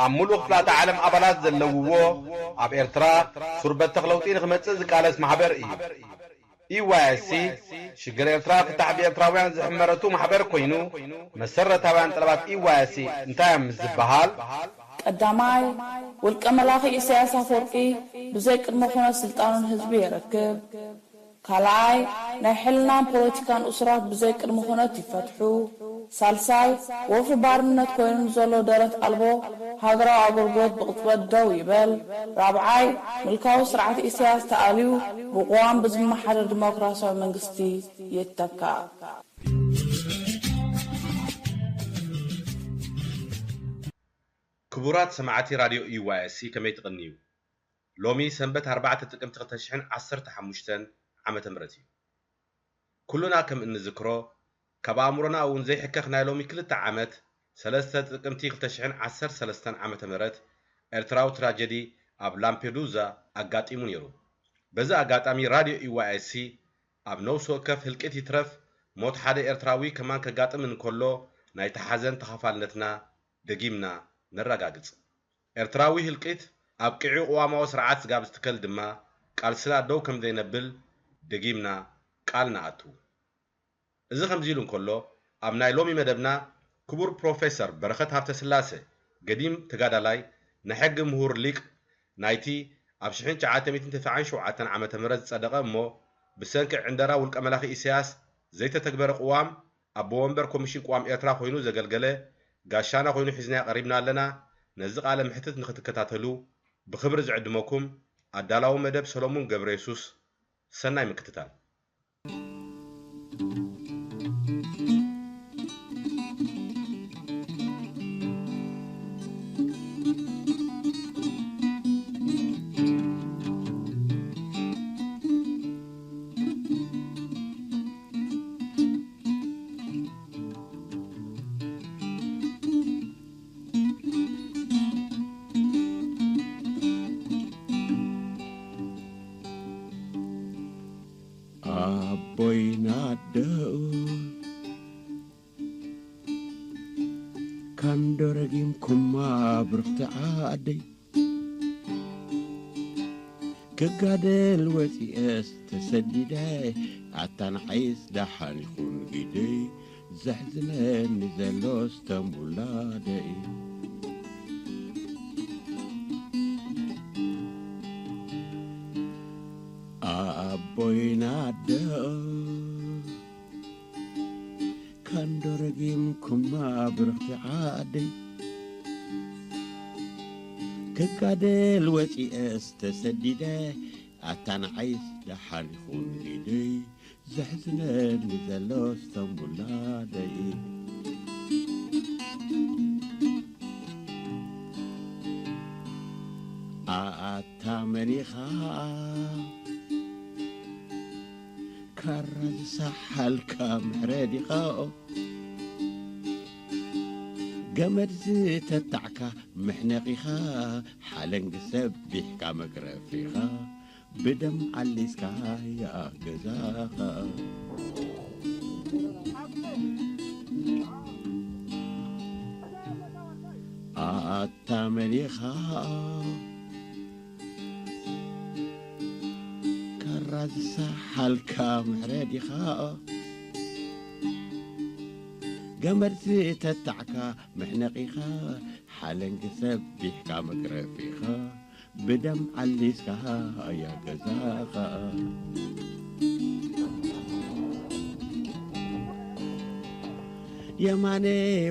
ኣብ ምሉእ ክፍላተ ዓለም ኣባላት ዘለውዎ፣ ኣብ ኤርትራ ሱር በተኽ ለውጢ ንኽመጽእ ዝቃለስ ማሕበር እዩ። ኢ ዋይ ኤስ ሲ ሽግር ኤርትራ ፍታሕ ብኤርትራውያን ዝሕመረቱ ማሕበር ኮይኑ፣ መሰረታውያን ጠለባት ኢ ዋይ ኤስ ሲ እንታይ እዮም ምስ ዝበሃል፣ ቀዳማይ፣ ውልቀ መላኺ ኢሳያስ ኣፈወርቂ ብዘይ ቅድመ ኩነት ስልጣኑ ንህዝቢ የረክብ። ካልኣይ፣ ናይ ሕልናን ፖለቲካን እሱራት ብዘይ ቅድመ ኩነት ይፈትሑ። ሳልሳይ፣ ወፍሪ ባርነት ኮይኑ ንዘሎ ደረት ኣልቦ ሃገራዊ ኣገልግሎት ብቕጽበት ደው ይበል። ራብዓይ፣ ምልካዊ ስርዓት ኢሳያስ ተኣልዩ ብቅዋም ብዝመሓደር ዲሞክራሲያዊ መንግስቲ ይተካእ። ክቡራት ሰማዕቲ ራድዮ ዩ ዋይ ኤስ ሲ ከመይ ትቕንዩ? ሎሚ ሰንበት ኣርባዕተ ጥቅምቲ ክልተ ሽሕን ዓሰርተ ሓሙሽተን ዓመተ ምህረት እዩ። ኩሉና ከም እንዝክሮ ካብ ኣእምሮና እውን ዘይሕከኽ ናይ ሎሚ ክልተ ዓመት ሰለስተ ጥቅምቲ ክልተ ሽሕን ዓሰርተ ሰለስተን ዓመተ ምህረት ኤርትራዊ ትራጀዲ ኣብ ላምፔዱዛ ኣጋጢሙ ነይሩ። በዚ ኣጋጣሚ ራድዮ ዩ ዋይ ኤስ ሲ ኣብ ነውሲ ወከፍ ህልቂት ይትረፍ ሞት ሓደ ኤርትራዊ ከማን ከጋጥም እንከሎ ናይቲ ሓዘን ተኻፋልነትና ደጊምና ነረጋግጽ። ኤርትራዊ ህልቂት ኣብቂዑ ቅዋማዊ ስርዓት ስጋብ ዝትከል ድማ ቃልስና ደው ከምዘይነብል ደጊምና ቃል ንኣቱ። እዚ ከምዚ ኢሉ እንከሎ ኣብ ናይ ሎሚ መደብና ክቡር ፕሮፌሰር በረኸት ሃብተስላሰ ገዲም ተጋዳላይ ናይ ሕጊ ምሁር ሊቅ ናይቲ ኣብ ሽሕን ትሽዓተ ሚእትን ተስዓን ሸውዓተን ዓመተ ምህረት ዝጸደቐ እሞ ብሰንኪ ዕንደራ ውልቀ መላኺ ኢሳያስ ዘይተተግበረ ቅዋም ኣቦ ወንበር ኮሚሽን ቅዋም ኤርትራ ኮይኑ ዘገልገለ ጋሻና ኮይኑ ሒዝናዮ ቀሪብና ኣለና። ነዚ ቃለ ምሕትት ንኽትከታተሉ ብኽብሪ ዝዕድመኩም ኣዳላዊ መደብ ሰሎሙን ገብረየሱስ። ሰናይ ምክትታል። ኣቦይን ኣደኡ ካንዶ ረጊምኩማ ብርኽቲ ዓደይ። ክጋደል ወፂኤስ ተሰዲደ ኣታ ንዓይስ ደሓን ይኹን ግደይ። ዘሕዝነኒ ዘሎስ ተንቡላደይ። ኣቦይን ኣደኡ ካንዶ ረጊምኩማ ብርኽቲ ዓደይ። ክጋደል ወፂኤስ ተሰዲደ ኣታ ንዓይስ ደሓን ይኹን ግደይ። ዘሕዝነኒ ዘሎስ ተንቡላደይ። ኣታ መን ኢኻ ካራ ዝሰሓልካ ምሕረ ዲኻ ገመድ ዝተጣዕካ መሕነቒኻ ሓለንጊ ሰቢሕካ መግረፊኻ ብደም ዓሊስካ ያገዛኻ ኣታ መን ኢኻ ካራ ዝሰሓልካ ምሕረ ዲኻ ገመድ ዝተጣዕካ መሕነቒኻ ሓለንጊ ሰቢሕካ መግረፊኻ ብደም ዓሊስካ ያገዛኻ የማነ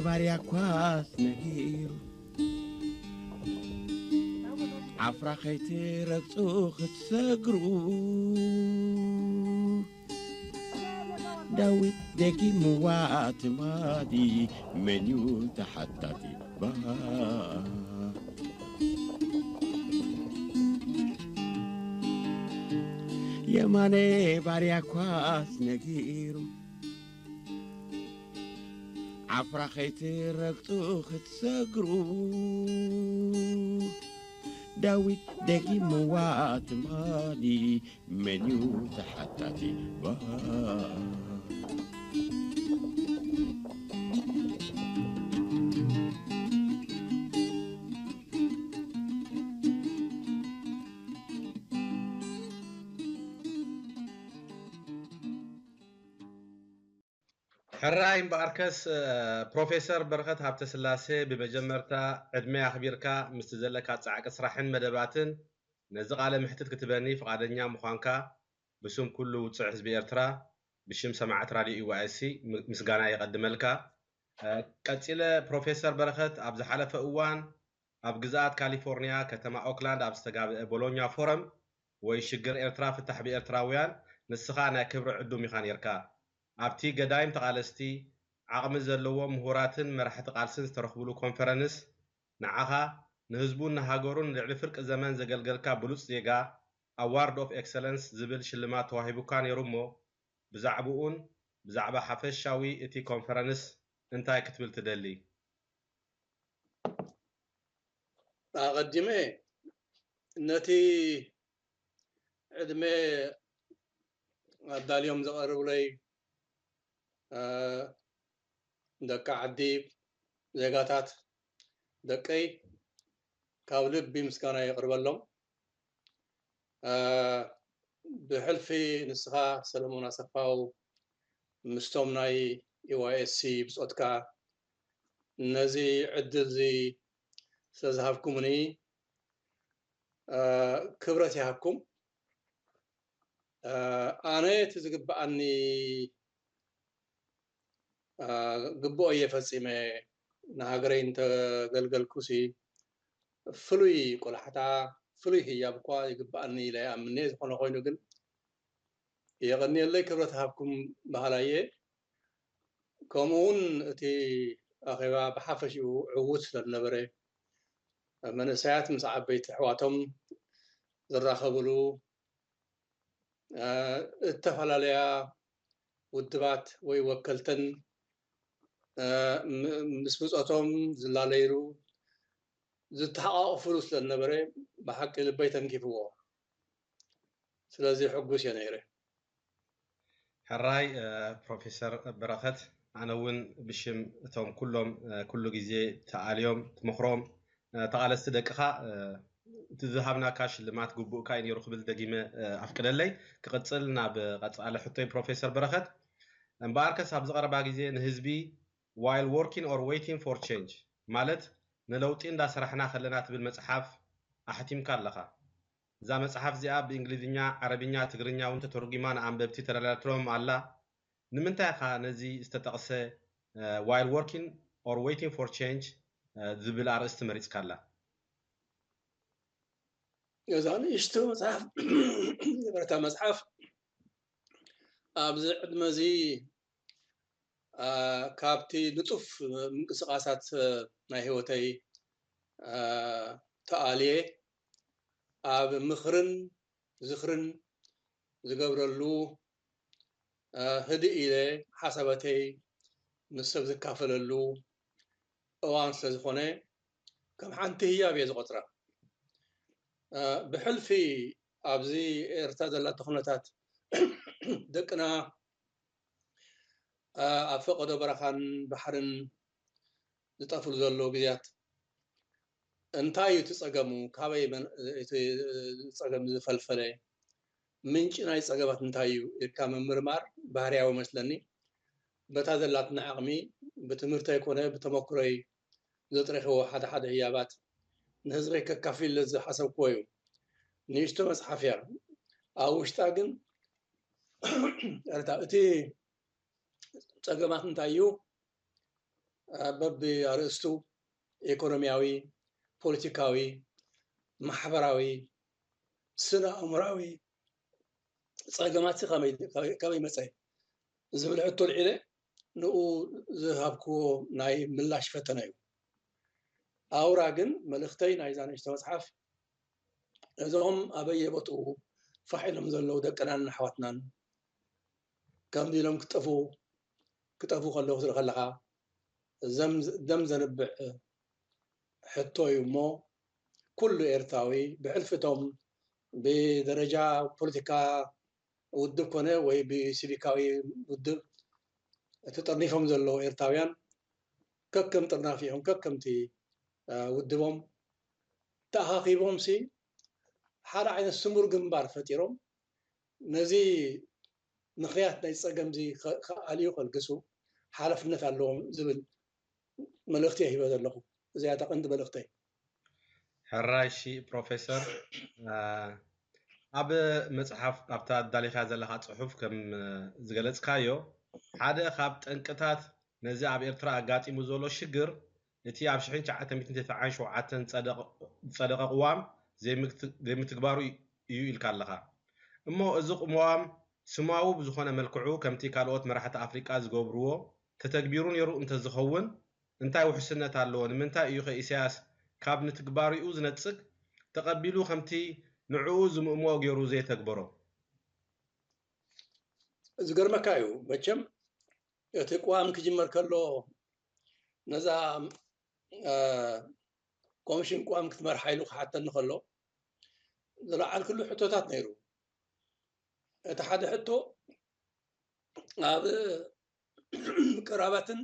ባርያ ኳስ ነጊሩ፣ ዓፍራ ከይትረግጹ ክትሰግሩ፣ ዳዊት ደጊምዋ ትማሊ፣ መን እዩ ተሓታቲ? ባ የማነ ባርያ ኳስ ነጊሩ፣ ዓፍራ ከይትረግጡ ክትሰግሩ፣ ዳዊት ደጊምዋ ትማሊ፣ መን እዩ ተሓታቲ? ባ ሕራይ እምበኣርከስ ፕሮፌሰር በረኸት ሃብተስላሴ፣ ብመጀመርታ ዕድመ ኣኽቢርካ ምስቲ ዘለካ ጻዕቂ ስራሕን መደባትን ነዚ ቃለ መሕትት ክትበኒ ፍቓደኛ ምዃንካ ብስም ኩሉ ውጹዕ ህዝቢ ኤርትራ፣ ብሽም ሰማዕት ራድዮ ኢዋኤሲ ምስጋና የቐድመልካ። ቀጺለ ፕሮፌሰር በረኸት፣ ኣብ ዝሓለፈ እዋን ኣብ ግዝኣት ካሊፎርኒያ ከተማ ኦክላንድ ኣብ ዝተጋብአ ቦሎኛ ፎረም ወይ ሽግር ኤርትራ ፍታሕ ብኤርትራውያን ንስኻ ናይ ክብሪ ዕዱም ኢኻ ኔርካ። ኣብቲ ገዳይም ተቓለስቲ፣ ዓቕሚ ዘለዎም ምሁራትን መራሕቲ ቃልስን ዝተረኽብሉ ኮንፈረንስ ንዓኻ፣ ንህዝቡን ንሃገሩን ንልዕሊ ፍርቂ ዘመን ዘገልገልካ ብሉጽ ዜጋ ኣዋርድ ኦፍ ኤክሰለንስ ዝብል ሽልማት ተዋሂቡካ ኔሩ እሞ ብዛዕብኡን ብዛዕባ ሓፈሻዊ እቲ ኮንፈረንስ እንታይ ክትብል ትደሊ? ኣቐዲመ ነቲ ዕድመ ኣዳልዮም ዘቐርብለይ ደቂ ዓዲ፣ ዜጋታት ደቀይ ካብ ልቢ ምስጋና የቕርበሎም። ብሕልፊ ንስኻ ሰለሞን ኣሰፋው ምስቶም ናይ ኢዋይኤስሲ ብጾትካ ነዚ ዕድል እዚ ስለዝሃብኩምኒ ክብረት ይሃብኩም። ኣነ እቲ ዝግብኣኒ ግብኦ እየ ፈፂመ። ንሃገረይ እንተገልገልኩሲ ፍሉይ ቆላሕታ፣ ፍሉይ ህያብ እኳ ይግብኣኒ ኢለ ይኣምን እየ። ዝኾነ ኮይኑ ግን የቐንየለይ፣ ክብረት ሃብኩም በሃላይ እየ። ከምኡ እውን እቲ ኣኼባ ብሓፈሽኡ ዕዉት ስለዝነበረ መንእሰያት ምስ ዓበይቲ ኣሕዋቶም ዝራኸብሉ፣ እተፈላለያ ውድባት ወይ ወከልተን ምስ ብፆቶም ዝላለይሉ፣ ዝተሓቓቕፍሉ ስለዝነበረ ብሓቂ ልበይ ተንኪፍዎ። ስለዚ ሕጉስ እየ ነይረ። ሕራይ ፕሮፌሰር በረኸት፣ ኣነ እውን ብሽም እቶም ኩሎም ኩሉ ግዜ ተኣልዮም ትመኽሮም ተቓለስቲ ደቅኻ እቲ ዝሃብናካ ሽልማት ግቡእካ እዩ ነይሩ ክብል ደጊመ ኣፍቅደለይ። ክቕጽል ናብ ቀጻሊ ሕቶይ ፕሮፌሰር በረኸት፣ እምበኣርከስ ኣብዚ ቀረባ ግዜ ንህዝቢ while working or waiting for change ማለት ንለውጢ እንዳሰራሕና ከለና ትብል መጽሓፍ ኣሕቲምካ ኣለኻ። እዛ መጽሓፍ እዚኣ ብእንግሊዝኛ፣ ዓረብኛ፣ ትግርኛ እውን ተተርጒማ ንኣንበብቲ ተዳላትሎም ኣላ። ንምንታይ ኢኻ ነዚ ዝተጠቕሰ while working or waiting for change ዝብል ኣርእስቲ መሪጽካላ? እዛ ንእሽቶ መጽሓፍ ይቕረታ መጽሓፍ ኣብዚ ዕድመ እዚ ካብቲ ንጡፍ ምንቅስቓሳት ናይ ህይወተይ ተኣልየ ኣብ ምኽርን ዝኽርን ዝገብረሉ ህድእ ኢለ ሓሳባተይ ምስ ሰብ ዝካፈለሉ እዋን ስለ ዝኾነ ከም ሓንቲ ህያብ እየ ዝቖጽራ። ብሕልፊ ኣብዚ ኤርትራ ዘላቶ ኩነታት ደቅና ኣብ ፈቐዶ በረኻን ባሕርን ዝጠፍሉ ዘለዉ ግዜያት እንታይ እዩ እቲ ጸገሙ? ካበይ እቲ ጸገም ዝፈልፈለ? ምንጪ ናይ ጸገማት እንታይ እዩ ኢልካ ምምርማር ባህርያዊ መስለኒ። በታ ዘላትና ዓቕሚ ብትምህርተይ ኮነ ብተመክሮይ ዘጥረኽዎ ሓደ ሓደ ህያባት ንህዝበይ ከካፊል ዝሓሰብክዎ እዩ። ንእሽቶ መጽሓፍ እያ። ኣብ ውሽጣ ግን እታ እቲ ጸገማት እንታይ እዩ? በቢ ኣርእስቱ ኢኮኖሚያዊ፣ ፖለቲካዊ፣ ማሕበራዊ፣ ስነ ኣእምራዊ ጸገማት ከመይ መጸ ዝብል ሕቶ ልዒለ ንኡ ዝሃብክዎ ናይ ምላሽ ፈተነ እዩ። ኣውራ ግን መልእኽተይ ናይዛ ንእሽቶ መጽሓፍ እዞም ኣበየ ቦትኡ ፋሕ ኢሎም ዘለዉ ደቅናን ኣሕዋትናን ከምዚ ኢሎም ክጠፉ ክጠፉ ከለዉ ክትርኢ ከለኻ ደም ዘንብዕ ሕቶ እዩ እሞ ኩሉ ኤርትራዊ ብሕልፊ እቶም ብደረጃ ፖለቲካ ውድብ ኮነ ወይ ብሲቪካዊ ውድብ ተጠርኒፎም ዘለዉ ኤርትራውያን ከከም ጥርናፊኦም ከከምቲ ውድቦም ተኣኻኺቦም ሲ ሓደ ዓይነት ስሙር ግንባር ፈጢሮም ነዚ ምኽንያት ናይ ጸገም እዚ ከኣልዩ ከልግሱ ሓላፍነት ኣለዎም ዝብል መልእኽቲ ሂበ ዘለኹ። እዚኣ እታ ቀንዲ መልእኽተይ። ሕራይ ሺ ፕሮፌሰር፣ ኣብ መጽሓፍ ኣብታ ኣዳሊኻ ዘለኻ ጽሑፍ ከም ዝገለጽካዮ ሓደ ካብ ጠንቅታት ነዚ ኣብ ኤርትራ ኣጋጢሙ ዘሎ ሽግር እቲ ኣብ ሽሕን ትሽዓተ ሚእትን ተስዓን ሸውዓተን ዝጸደቐ ቅዋም ዘይምትግባሩ እዩ ኢልካ ኣለኻ። እሞ እዚ ቅዋም ስማዊ ብዝኾነ መልክዑ ከምቲ ካልኦት መራሕቲ ኣፍሪቃ ዝገብርዎ ተተግቢሩ ነይሩ እንተዝኸውን እንታይ ውሕስነት ኣለዎ? ንምንታይ እዩ ከ ኢሳያስ ካብ ንትግባሪኡ ዝነጽግ ተቐቢሉ ከምቲ ንዕኡ ዝምእምኦ ገይሩ ዘይተግበሮ? ዝገርመካ እዩ መቸም እቲ ቅዋም ክጅመር ከሎ ነዛ ኮሚሽን ቅዋም ክትመርሓ ኢሉ ክሓተኒ ከሎ ዝለዓልክሉ ሕቶታት ነይሩ። እቲ ሓደ ሕቶ ኣብ ቅራባትን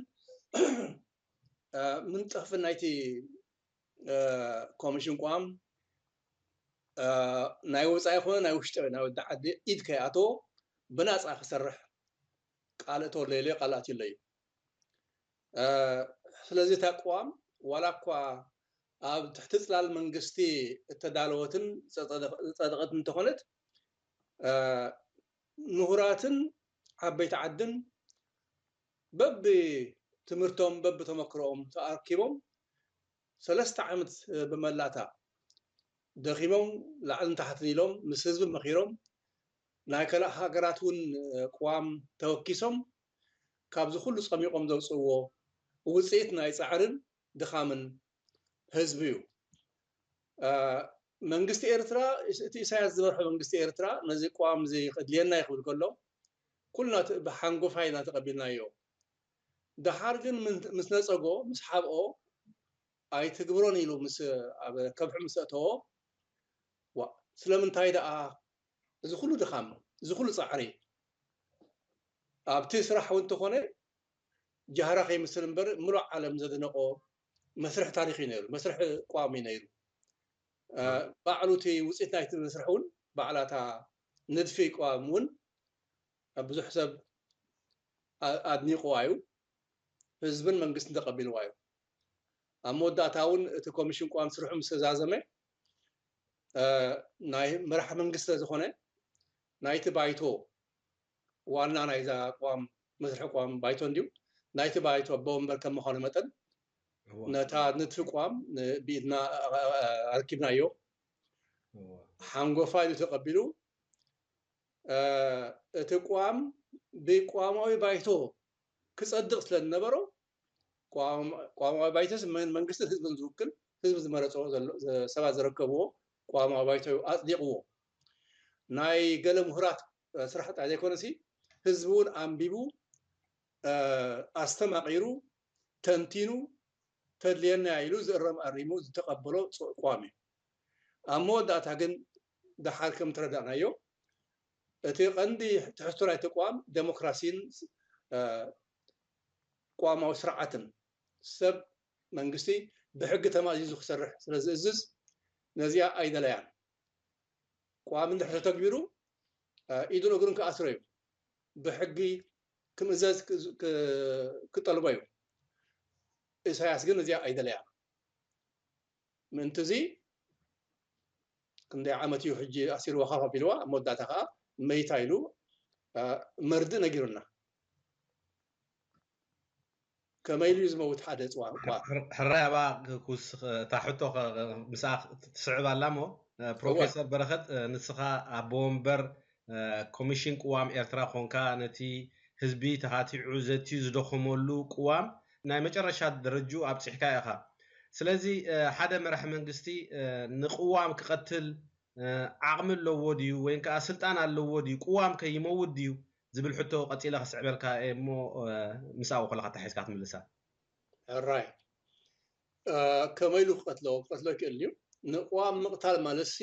ምንጠፍን ናይቲ ኮሚሽን ቅዋም ናይ ወፃኢ ኮነ ናይ ውሽጢ ናይ ወዲ ዓዲ ኢድ ከይኣተዎ ብናፃ ክሰርሕ ቃል እተወለየለዩ ቃል ኣትዩለዩ። ስለዚ እታ ቅዋም ዋላ እኳ ኣብ ትሕቲ ፅላል መንግስቲ እተዳለወትን ዝፀደቐትን እንተኾነት ምሁራትን ዓበይቲ ዓድን በቢ ትምህርቶም በቢ ተመክሮኦም ተኣኪቦም ሰለስተ ዓመት ብመላእታ ደኺሞም ላዕልን ታሕትን ኢሎም ምስ ህዝቢ መኺሮም ናይ ካልእ ሃገራት እውን ቅዋም ተወኪሶም ካብዚ ኩሉ ፀሚቖም ዘውፅእዎ ውፅኢት ናይ ፃዕርን ድኻምን ህዝቢ እዩ። መንግስቲ ኤርትራ እቲ ኢሳያስ ዝመርሖ መንግስቲ ኤርትራ ነዚ ቅዋም እዚ ከድልየና እዩ ክብል ከሎ ኩልና ብሓንጎፋይ ኢና ተቐቢልናዮ። ደሓር ግን ምስ ነጸጎ ምስ ሓብኦ ኣይትግብሮን ኢሉ ምስ ኣብ ከብሒ ምስ ኣእተዎ ስለምንታይ ደኣ እዚ ኩሉ ድኻም እዚ ኩሉ ጻዕሪ ኣብቲ ስራሕ እውን እንተኾነ ጃህራ ከይምስል እምበር ምሉእ ዓለም ዘደነቆ መስርሕ ታሪኽ እዩ ነይሩ፣ መስርሕ ቋሚ ነይሩ። ባዕሉ እቲ ውፅኢት ናይቲ መስርሕ እውን ባዕላታ ንድፊ ቋም እውን ብዙሕ ሰብ ኣድኒቑዋ እዩ፣ ህዝብን መንግስትን ተቐቢልዋ እዩ። ኣብ መወዳእታ እውን እቲ ኮሚሽን ቋም ስርሑ ምስ ተዛዘመ ናይ መራሕ መንግስቲ ዝኾነ ናይቲ ባይቶ ዋና ናይዛ ቋም መስርሒ ቋም ባይቶ እንዲዩ ናይቲ ባይቶ ኣቦ ወንበር ከም ምዃኑ መጠን ነታ ንድፊ ቋም ብኢድና ኣረኪብናዮ። ሓንጎፋ ኢሉ ተቐቢሉ እቲ ቋም ብቋማዊ ባይቶ ክጸድቕ ስለ ዝነበሮ ቋማዊ ባይቶስ መንግስትን ህዝብን ዝውክል ህዝቢ ዝመረፆ ሰባት ዝረከብዎ ቋማዊ ባይቶ ኣፅዲቕዎ። ናይ ገለ ምሁራት ስራሕ ጥራይ ዘይኮነሲ ህዝቢ እውን ኣንቢቡ ኣስተማቒሩ ተንቲኑ ተድልየና ኢሉ ዝእረም ኣሪሙ ዝተቐበሎ ቋም እዩ። ኣብ መወዳእታ ግን ደሓር ከም ተረዳእናዮ እቲ ቀንዲ ትሕዝቶ ናይቲ ቋም ደሞክራሲን ቋማዊ ስርዓትን ሰብ መንግስቲ ብሕጊ ተማእዚዙ ክሰርሕ ስለ ዝእዝዝ ነዚኣ ኣይደለያን። ቋም እንድሕር ተተግቢሩ ኢዱን እግሩን ክኣስሮ እዩ። ብሕጊ ክምእዘዝ ክጠልቦ እዩ። ኢሳያስ ግን እዚኣ ኣይደለያን። ምእንቲ እዚ ክንደይ ዓመት እዩ ሕጂ ኣሲርዋ ካብ ኣቢልዋ ኣብ መወዳእታ ከዓ መይታ ኢሉ መርድእ ነጊሩና። ከመይ ኢሉ እዩ ዝመውት ሓደ እፅዋ? እኳ ሕራይ ኣባ ክውስኽ እታ ሕቶ ከ- ምስኣ ትስዕብ ኣላ እሞ፣ እ፣ ፕሮፌሰር በረኸት፣ እ፣ ንስኻ ኣቦ ወንበር፣ እ፣ ኮሚሽን ቅዋም ኤርትራ ኮንካ፣ ነቲ ህዝቢ ተኻቲዑ ዘትዩ ዝደኸመሉ ቅዋም ናይ መጨረሻ ደረጅኡ ኣብፂሕካ ኢኻ። ስለዚ፣ እ፣ ሓደ መራሒ መንግስቲ፣ እ፣ ንቅዋም ክቐትል፣ እ፣ ዓቕሚ ኣለዎ ድዩ ወይም ከዓ ስልጣን ኣለዎ ድዩ? ቅዋም ከ ይመውት ድዩ? ዝብል ሕቶ ቀፂለ ከስዕበልካ እየ እሞ፣ እ፣ ምስኣ ከለኻ ተሓይዝካ ትምልሳ። ሕራይ እ፣ ከመይ ኢሉ ክቐትሎ ክቐትሎ ይክእል እዩ። ንቅዋም ምቕታል ማለት ሲ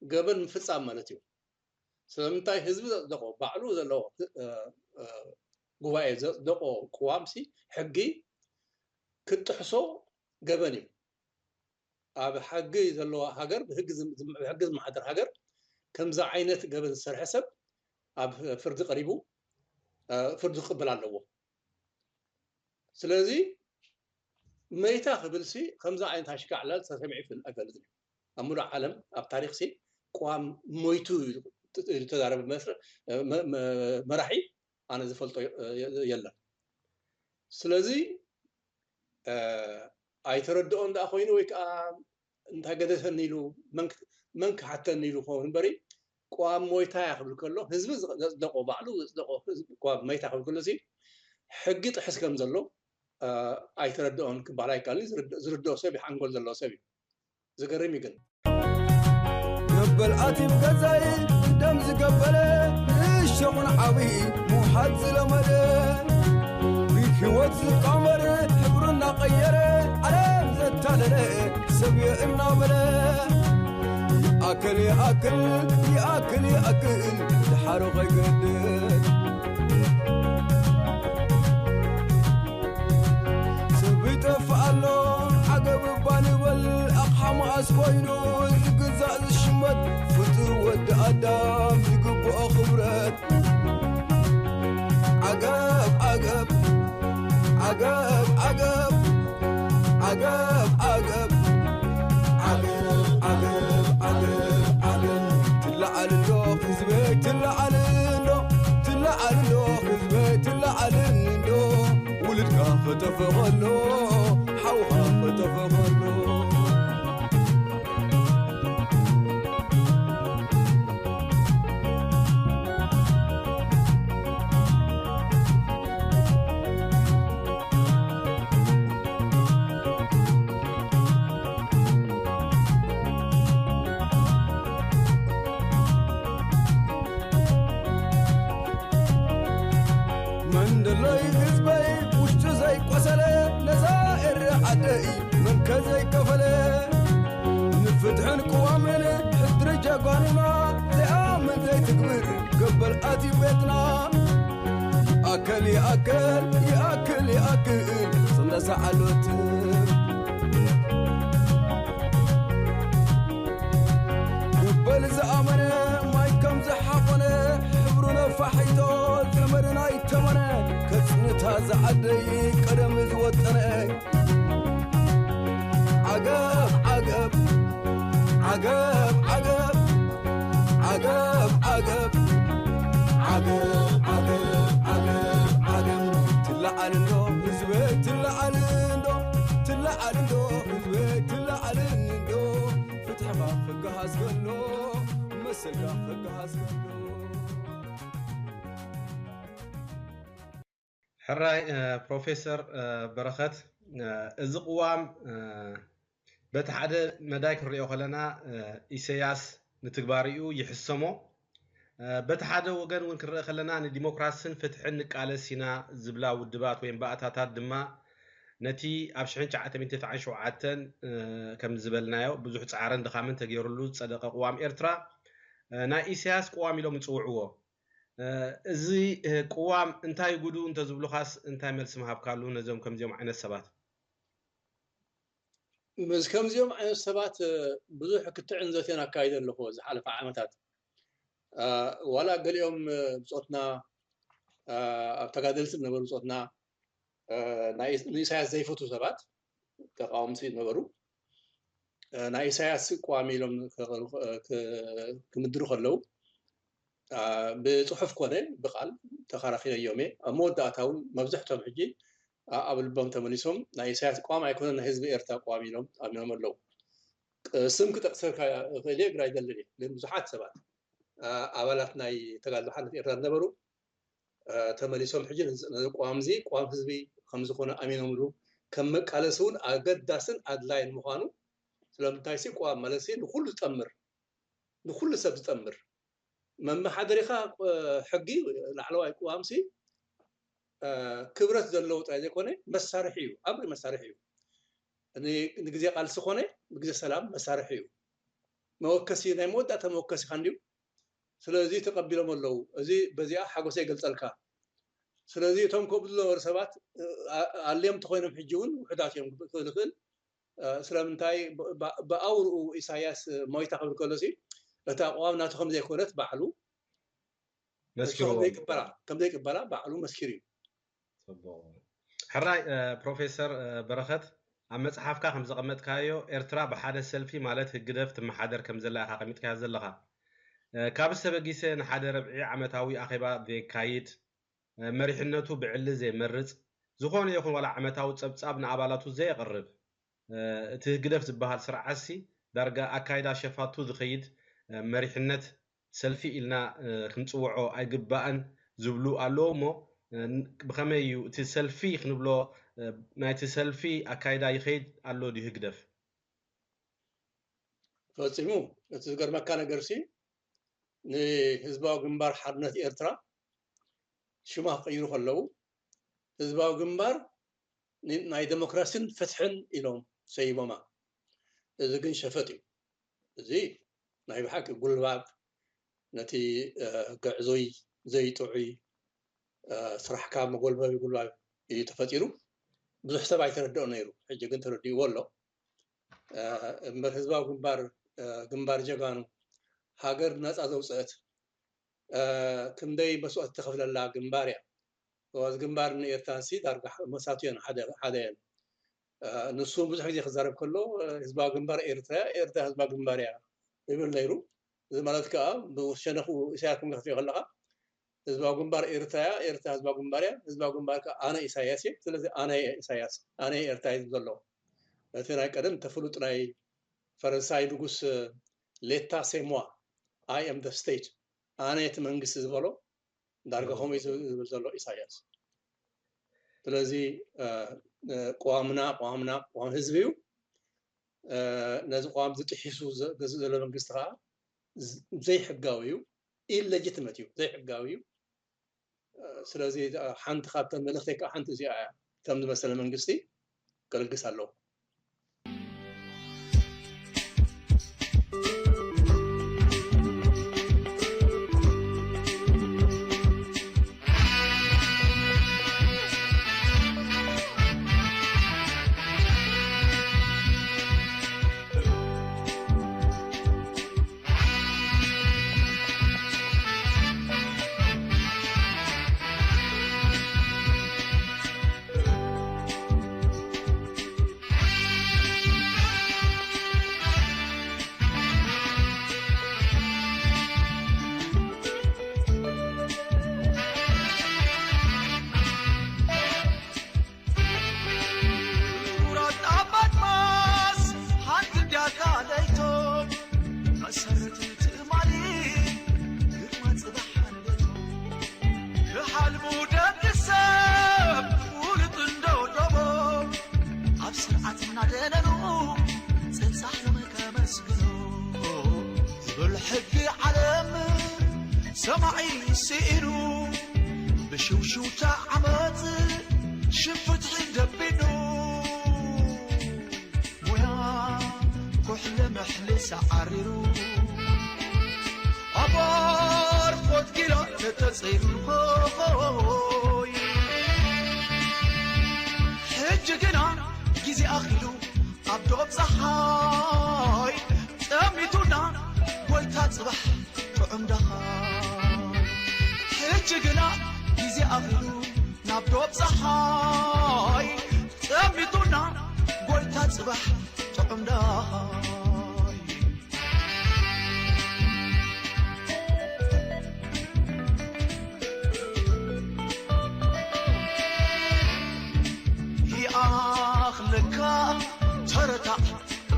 ገበን ምፍፃም ማለት እዩ። ስለምንታይ ህዝቢ ዘፅደቆ ባዕሉ ዘለዎ እ፣ እ፣ ጉባኤ ዘፅደቆ ቅዋም ሲ ሕጊ ክትጥሕሶ ገበን እዩ። ኣብ ሕጊ ዘለዋ ሃገር ብሕጊ ዝም- ዝም- ብሕጊ ዝመሓደር ሃገር ከምዚ ዓይነት ገበን ዝሰርሐ ሰብ ኣብ ፍርዲ ቀሪቡ እ፣ ፍርዲ ክቅበል ኣለዎ። ስለዚ መይታ ክብል ሲ ከምዚ ዓይነት ኣሽካዕላል ተሰሚዑ ይፍል ኣይፈልጥን እዩ። ኣብ ሙሉእ ዓለም ኣብ ታሪክ ሲ ቅዋም ሞይቱ እዩ ተዛረበ መስር- መ- መ- መራሒ ኣነ ዝፈልጦ የ- የለን። ስለዚ እ፣ ኣይተረድኦን ደኣ ኮይኑ ወይ ከዓ እንታይ ገደሰኒ ኢሉ መን ክ- መን ክሓተኒ ኢሉ ክኸውን እምበሪ ቅዋም ሞይታ እያ ክብል ከሎ ህዝቢ ዘ- ዘፅደቆ ባዕሉ ዘፅደቆ ህዝቢ ቅዋም መይታ ክብል ከሎ ሲ ሕጊ ጥሕስ ከም ዘሎ እ፣ ኣይተረድኦን ክበሃል ኣይከኣልን። ዝርድ- ዝርድኦ ሰብ እዩ፣ ሓንጎል ዘለዎ ሰብ እዩ። ዝገርም እዩ ግን ገበል ኣቲብ ገዛይ ደም ዝገበለ ንእሽቶ ኹን ዓብዪ ምውሓድ ዝለመደ ብህይወት ዝቃመር ሕብሩ እናቐየረ ዓለም ዘታለለ ሰብ እየ እናበለ ይኣክል ይኣክል ይኣክል ይኣክል ድሓሩ ከይገድል ሰብ ይጠፍእ ኣሎ ዓገብ እባ ንበል ኣቕሓ መኣስ ኮይኑ ዝግዛእ ዝሽመት ፍጡር ወዲ ኣዳም ዝግብኦ ክብረት ዓገብ ዓገብ ዓገብ ዓገብ ዓገብ ዓገብ ዓገብ ዓገብ ዓገብ ዓገብ ትለዓል እንዶ ህዝበይ ትለዓል እንዶ ትለዓል እንዶ ህዝበይ ትለዓል እንዶ ውሉድካ ክጠፍእ ከሎ ሓውኻ ክጠፍእ ከሎ መንደሎይ ህዝበይ ውሽጡ ዘይቆሰለ ነዛ ኤረ ዓደይ መንከ ዘይከፈለ ንፍትሕን ቅዋምን ሕድሪ ጀጓኑና ዘይኣምን ዘይትግብር ገበል ኣትዩ ቤትና ይኣክል ይኣክል ይኣክል ይኣክል ስለ ሰዓሎት ገበል ዝኣመነ ማይ ከም ዝሓቆነ ሕብሩ ነፋሒቶ ዘመድና ይተመነ ከጽንታ ዝዓደይ ቀደም ዝወጠነ ዓገብ ዓገብ ዓገብ ዓገብ ዓገብ ዓገብ ዓገብ ዓገብ ዓገብ ዓገብ ትለዓል እንዶ ህዝበይ ትለዓል እንዶ ትለዓል እንዶ ህዝበይ ትለዓል እንዶ ፍትሕኻ ክገሃስ ከሎ መሰልካ ክገሃስ ከሎ ሕራይ እ፣ ፕሮፌሰር እ፣ በረኸት እ፣ እዚ ቅዋም እ፣ በቲ ሓደ መዳይ ክንሪኦ ከለና እ፣ ኢሰያስ ንትግባሪኡ ይሕሰሞ። እ፣ በቲ ሓደ ወገን እውን ክንርኢ ከለና ንዲሞክራስን ፍትሕን ንቃለስ ኢና ዝብላ ውድባት ወይም ባእታታት ድማ ነቲ ኣብ ሽሕን ትሽዓተ ሚእትን ተስዓን ሸውዓተን እ፣ ከም ዝበልናዮ ብዙሕ ፃዕርን ድኻምን ተገይሩሉ ዝፀደቐ ቅዋም ኤርትራ እ፣ ናይ ኢሰያስ ቅዋም ኢሎም ይፅውዕዎ። እ፣ እዚ እ፣ ቅዋም እንታይ ጉዱ እንተዝብሉኻስ እንታይ መልሲ ምሃብካሉ ነዞም ከምዚኦም ዓይነት ሰባት? ምስ ከምዚኦም ዓይነት ሰባት እ፣ ብዙሕ ክትዕን ዘቴን ኣካይደ ኣለኹ ዝሓለፈ ዓመታት። እ፣ ዋላ ገሊኦም እ፣ ብጾትና እ፣ ኣብ ተጋደልቲ ዝነበሩ ብጾትና እ፣ ናይ ኢስ- ንኢሳያስ ዘይፈትዉ ሰባት ተቃወምቲ ዝነበሩ እ፣ ናይ ኢሳያስ ቅዋም ኢሎም ከቕርቡ- እ፣ ክ- ክምድሩ ከለዉ እ፣ ብጽሑፍ ኮነ ብቃል ተኸራኺረዮም እየ። ኣብ መወዳእታ እውን መብዝሕቶም ሕጂ ኣብ ልቦም ተመሊሶም ናይ ኢሳያስ ኣቋም ኣይኮነን ናይ ህዝቢ ኤርትራ ኣቋም ኢሎም ኣሚኖም ኣለዉ። ስም ክጠቅሰልካ እኽእል እየ፣ ግራ ኣይደልን እየ። ግን ብዙሓት ሰባት ኣባላት ናይ ተጋድሎ ሓርነት ኤርትራ ዝነበሩ ተመሊሶም ሕጂ ነዚ ቅዋም እዚ ቅዋም ህዝቢ ከም ዝኾነ ኣሚኖምሉ ከም መቃለሲ እውን ኣገዳስን ኣድላይን ምዃኑ፣ ስለምንታይ ሲ ቅዋም ማለት ሲ ንኹሉ ዝጠምር፣ ንኹሉ ሰብ ዝጠምር መመሓደሪኻ ሕጊ ላዕለዋይ ቅዋም ሲ ክብረት ዘለዎ ጥራይ ዘይኮነ መሳርሒ እዩ፣ ዓብዪ መሳርሒ እዩ። ንግዜ ቃልሲ ኮነ ንግዜ ሰላም መሳርሒ እዩ። መወከሲ ናይ መወዳእታ መወከሲ ካ እንዲዩ። ስለዚ ተቐቢሎም ኣለዉ። እዚ በዚኣ ሓጎሰ ይገልጸልካ። ስለዚ እቶም ከብዱ ዝነበሩ ሰባት ኣልዮም ተኮይኖም ሕጂ እውን ውሕዳት እዮም ክብል ይኽእል። ስለምንታይ ብኣውርኡ ኢሳያስ ሞይታ ክብል ከሎ ሲ እቲ ኣቋም ናቱ ከም ዘይኮነት ባዕሉ መስኪሩ ከምዘይቅበላ ባዕሉ መስኪሩ እዩ። ሕራይ ፕሮፌሰር በረኸት፣ ኣብ መፅሓፍካ ከም ዘቐመጥካዮ ኤርትራ ብሓደ ሰልፊ ማለት ህግደፍ ትመሓደር ከም ዘላ ኢኻ ቀሚጥካዮ ዘለኻ። ካብዚ ተበጊሰ ንሓደ ረብዒ ዓመታዊ ኣኼባ ዘየካይድ፣ መሪሕነቱ ብዕሊ ዘየመርፅ፣ ዝኾነ ይኹን ዋላ ዓመታዊ ፀብፃብ ንኣባላቱ ዘየቕርብ፣ እቲ ህግደፍ ዝበሃል ስርዓትሲ ዳርጋ ኣካይዳ ሸፋቱ ዝኸይድ መሪሕነት ሰልፊ ኢልና ክንፅውዖ ኣይግባእን ዝብሉ ኣለዉ እሞ ብኸመይ እዩ እቲ ሰልፊ ክንብሎ ናይቲ ሰልፊ ኣካይዳ ይኸይድ ኣሎ ድዩ ህግደፍ? ፈፂሙ እቲ ዝገርመካ ነገር ሲ ንህዝባዊ ግንባር ሓርነት ኤርትራ ሽማ ክቕይሩ ከለዉ ህዝባዊ ግንባር ናይ ዴሞክራሲን ፍትሕን ኢሎም ሰይሞማ። እዚ ግን ሸፈጥ እዩ። እዚ ናይ ብሓቂ ጉልባብ ነቲ ግዕዙይ ዘይጥዑይ ስራሕካ መጎልበቢ ጉልባብ እዩ ተፈጢሩ። ብዙሕ ሰብ ኣይተረድኦ ነይሩ፣ ሕጂ ግን ተረዲእዎ ኣሎ። እምበር ህዝባዊ ግንባር ግንባር ጀጋኑ ሃገር ነፃ ዘውፅአት ክንደይ መስዋእቲ ተኸፍለላ ግንባር እያ። እዚ ግንባር ንኤርትራንሲ ዳርጋ መሳትዮ ሓደ እየን። ንሱ ብዙሕ ግዜ ክዛረብ ከሎ ህዝባዊ ግንባር ኤርትራ እያ፣ ኤርትራ ህዝባዊ ግንባር እያ ይብል ነይሩ። እዚ ማለት ከዓ ብሸነኹ ኢሳያስ ክንገፍዮ ከለካ ህዝባዊ ግንባር ኤርትራ እያ፣ ኤርትራ ህዝባዊ ግንባር እያ፣ ህዝባዊ ግንባር ከዓ ኣነ ኢሳያስ እየ፣ ስለዚ ኣነ እየ ኢሳያስ፣ ኣነ እየ ኤርትራ እዩ ዝብል ዘሎ። እቲ ናይ ቀደም ተፍሉጥ ናይ ፈረንሳይ ንጉስ ሌታ ሴ ሞዋ፣ I am the state፣ ኣነ እቲ መንግስቲ ዝበሎ ዳርጋ ከምኡ እዩ ዝብል ዘሎ ኢሳያስ። ስለዚ ቅዋምና ቅዋምና ቅዋም ህዝቢ እዩ። ነዚ ቅዋም ዝጥሒሱ ዝገዝእ ዘሎ መንግስቲ ከዓ ዘይሕጋዊ እዩ፣ ኢለጅትመት እዩ፣ ዘይሕጋዊ እዩ። ስለዚ ሓንቲ ካብተን መልእክተይ ከዓ ሓንቲ እዚኣ እያ። ከም ዝመሰለ መንግስቲ ከልግስ ኣለዎ።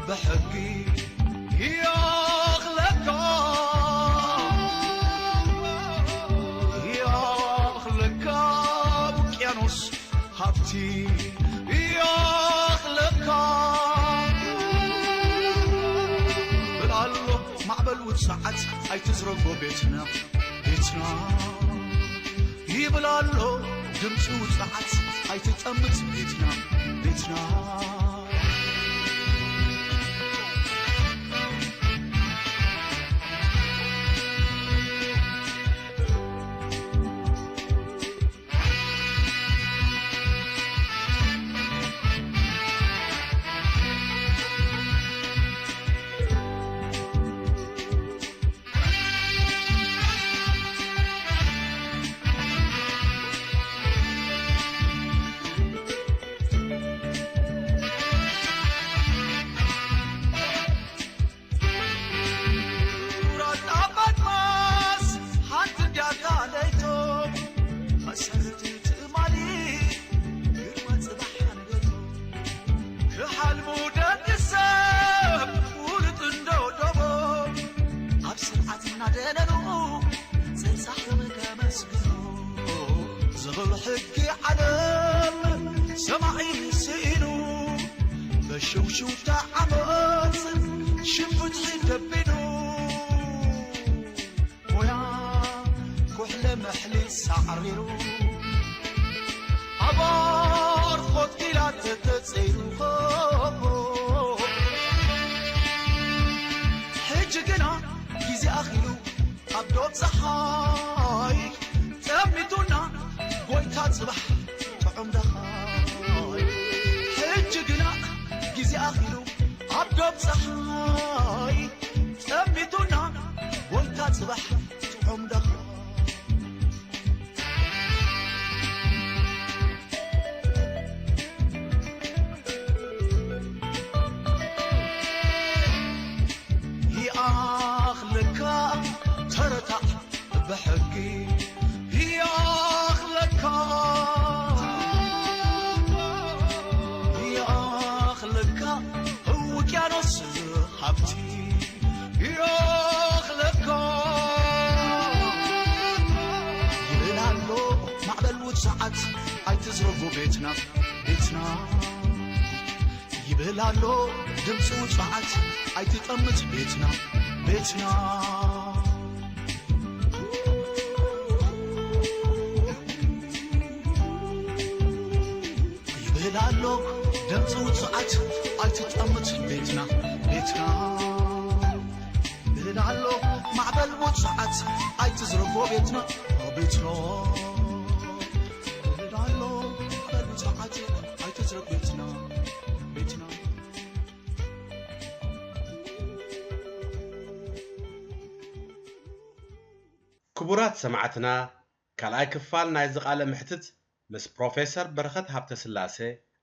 ብሕጊ ይኣኽለካ፣ ይኣኽለካ ውቅያኖስ ሃብቲ ይኣኽለካ። ብላሎ ማዕበል ውጽዓት ኣይትዝረጎ ቤትና፣ ቤትና ይብል ኣሎ ድምፂ ውፅዓት ኣይትጠምት ቤትና፣ ቤትና። ዝብል ሕጊ ዓለም ሰማዒ ስኢኑ፣ በሽውሽውታ ዓመፅ ሽም ፍትሒ ደቢኑ፣ ሞያ ኩሕለ መሕሊ ሳዕሪሩ፣ ኣባር ኾትኪላ ተተፀይሩ። ሕጂ ግና ግዜ ኣኺሉ ኣብ ዶብ ፀሓይ ጠሚቱና ጎይታ ፅባሕ ጥዑም ደኻይ። ሕጂ ግና ግዜ ኣኺሉ ኣብ ዶብ ፀሓይ ጠሚቱና ጎይታ ፅባሕ ጥዑም ደኻይ። ይኣኽለካ ተረታዕ ብሕጊ ይኣኽለካ፣ ይኣኽለካ ውቅያኖስ ሃብቲ ይኣኽለካ ይብል ኣሎ ማዕበል ውጽዓት ኣይትዝረጉ ቤትና፣ ቤትና ይብል ኣሎ ድምፂ ውፅዓት ኣይትጠምት ቤትና፣ ቤትና። ይብል ኣሎ ድምፂ ውፅዓት ኣይትጠምት ቤትና፣ ቤትና። ይብል ኣሎ ማዕበል ውፅዓት ኣይትዝረጎ ቤትና፣ ቤትና። ይብል ኣሎ ማዕበል ውፅዓት ኣይትዝረጎ ቤትና፣ ቤትና። ክቡራት ሰማዕትና፣ ካልኣይ ክፋል ናይዚ ቃለ መሕትት ምስ ፕሮፌሰር በረኸት ሃብተስላሴ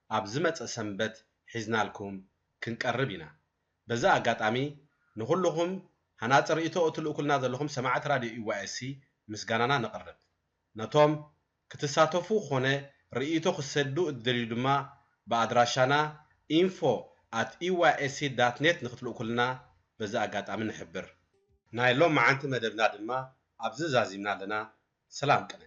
ኣብ ዝመጽእ ሰንበት ሒዝናልኩም ክንቀርብ ኢና። በዚ ኣጋጣሚ ንኹልኹም ሃናጺ ርእይቶ እትልእኩልና ዘለኹም ሰማዕቲ ራድዮ ኢዋኤስሲ ምስጋናና ነቕርብ። ነቶም ክትሳተፉ ኾነ ርእይቶ ክትሰዱ እትደልዩ ድማ ብኣድራሻና ኢንፎ ኣት ኢዋይኤስሲ ዳት ኔት ንኽትልእኩልና በዚ ኣጋጣሚ ንሕብር። ናይ ሎማዓንቲ መደብና ድማ ኣብዚ ዛዚምና ኣለና። ሰላም ቅነ።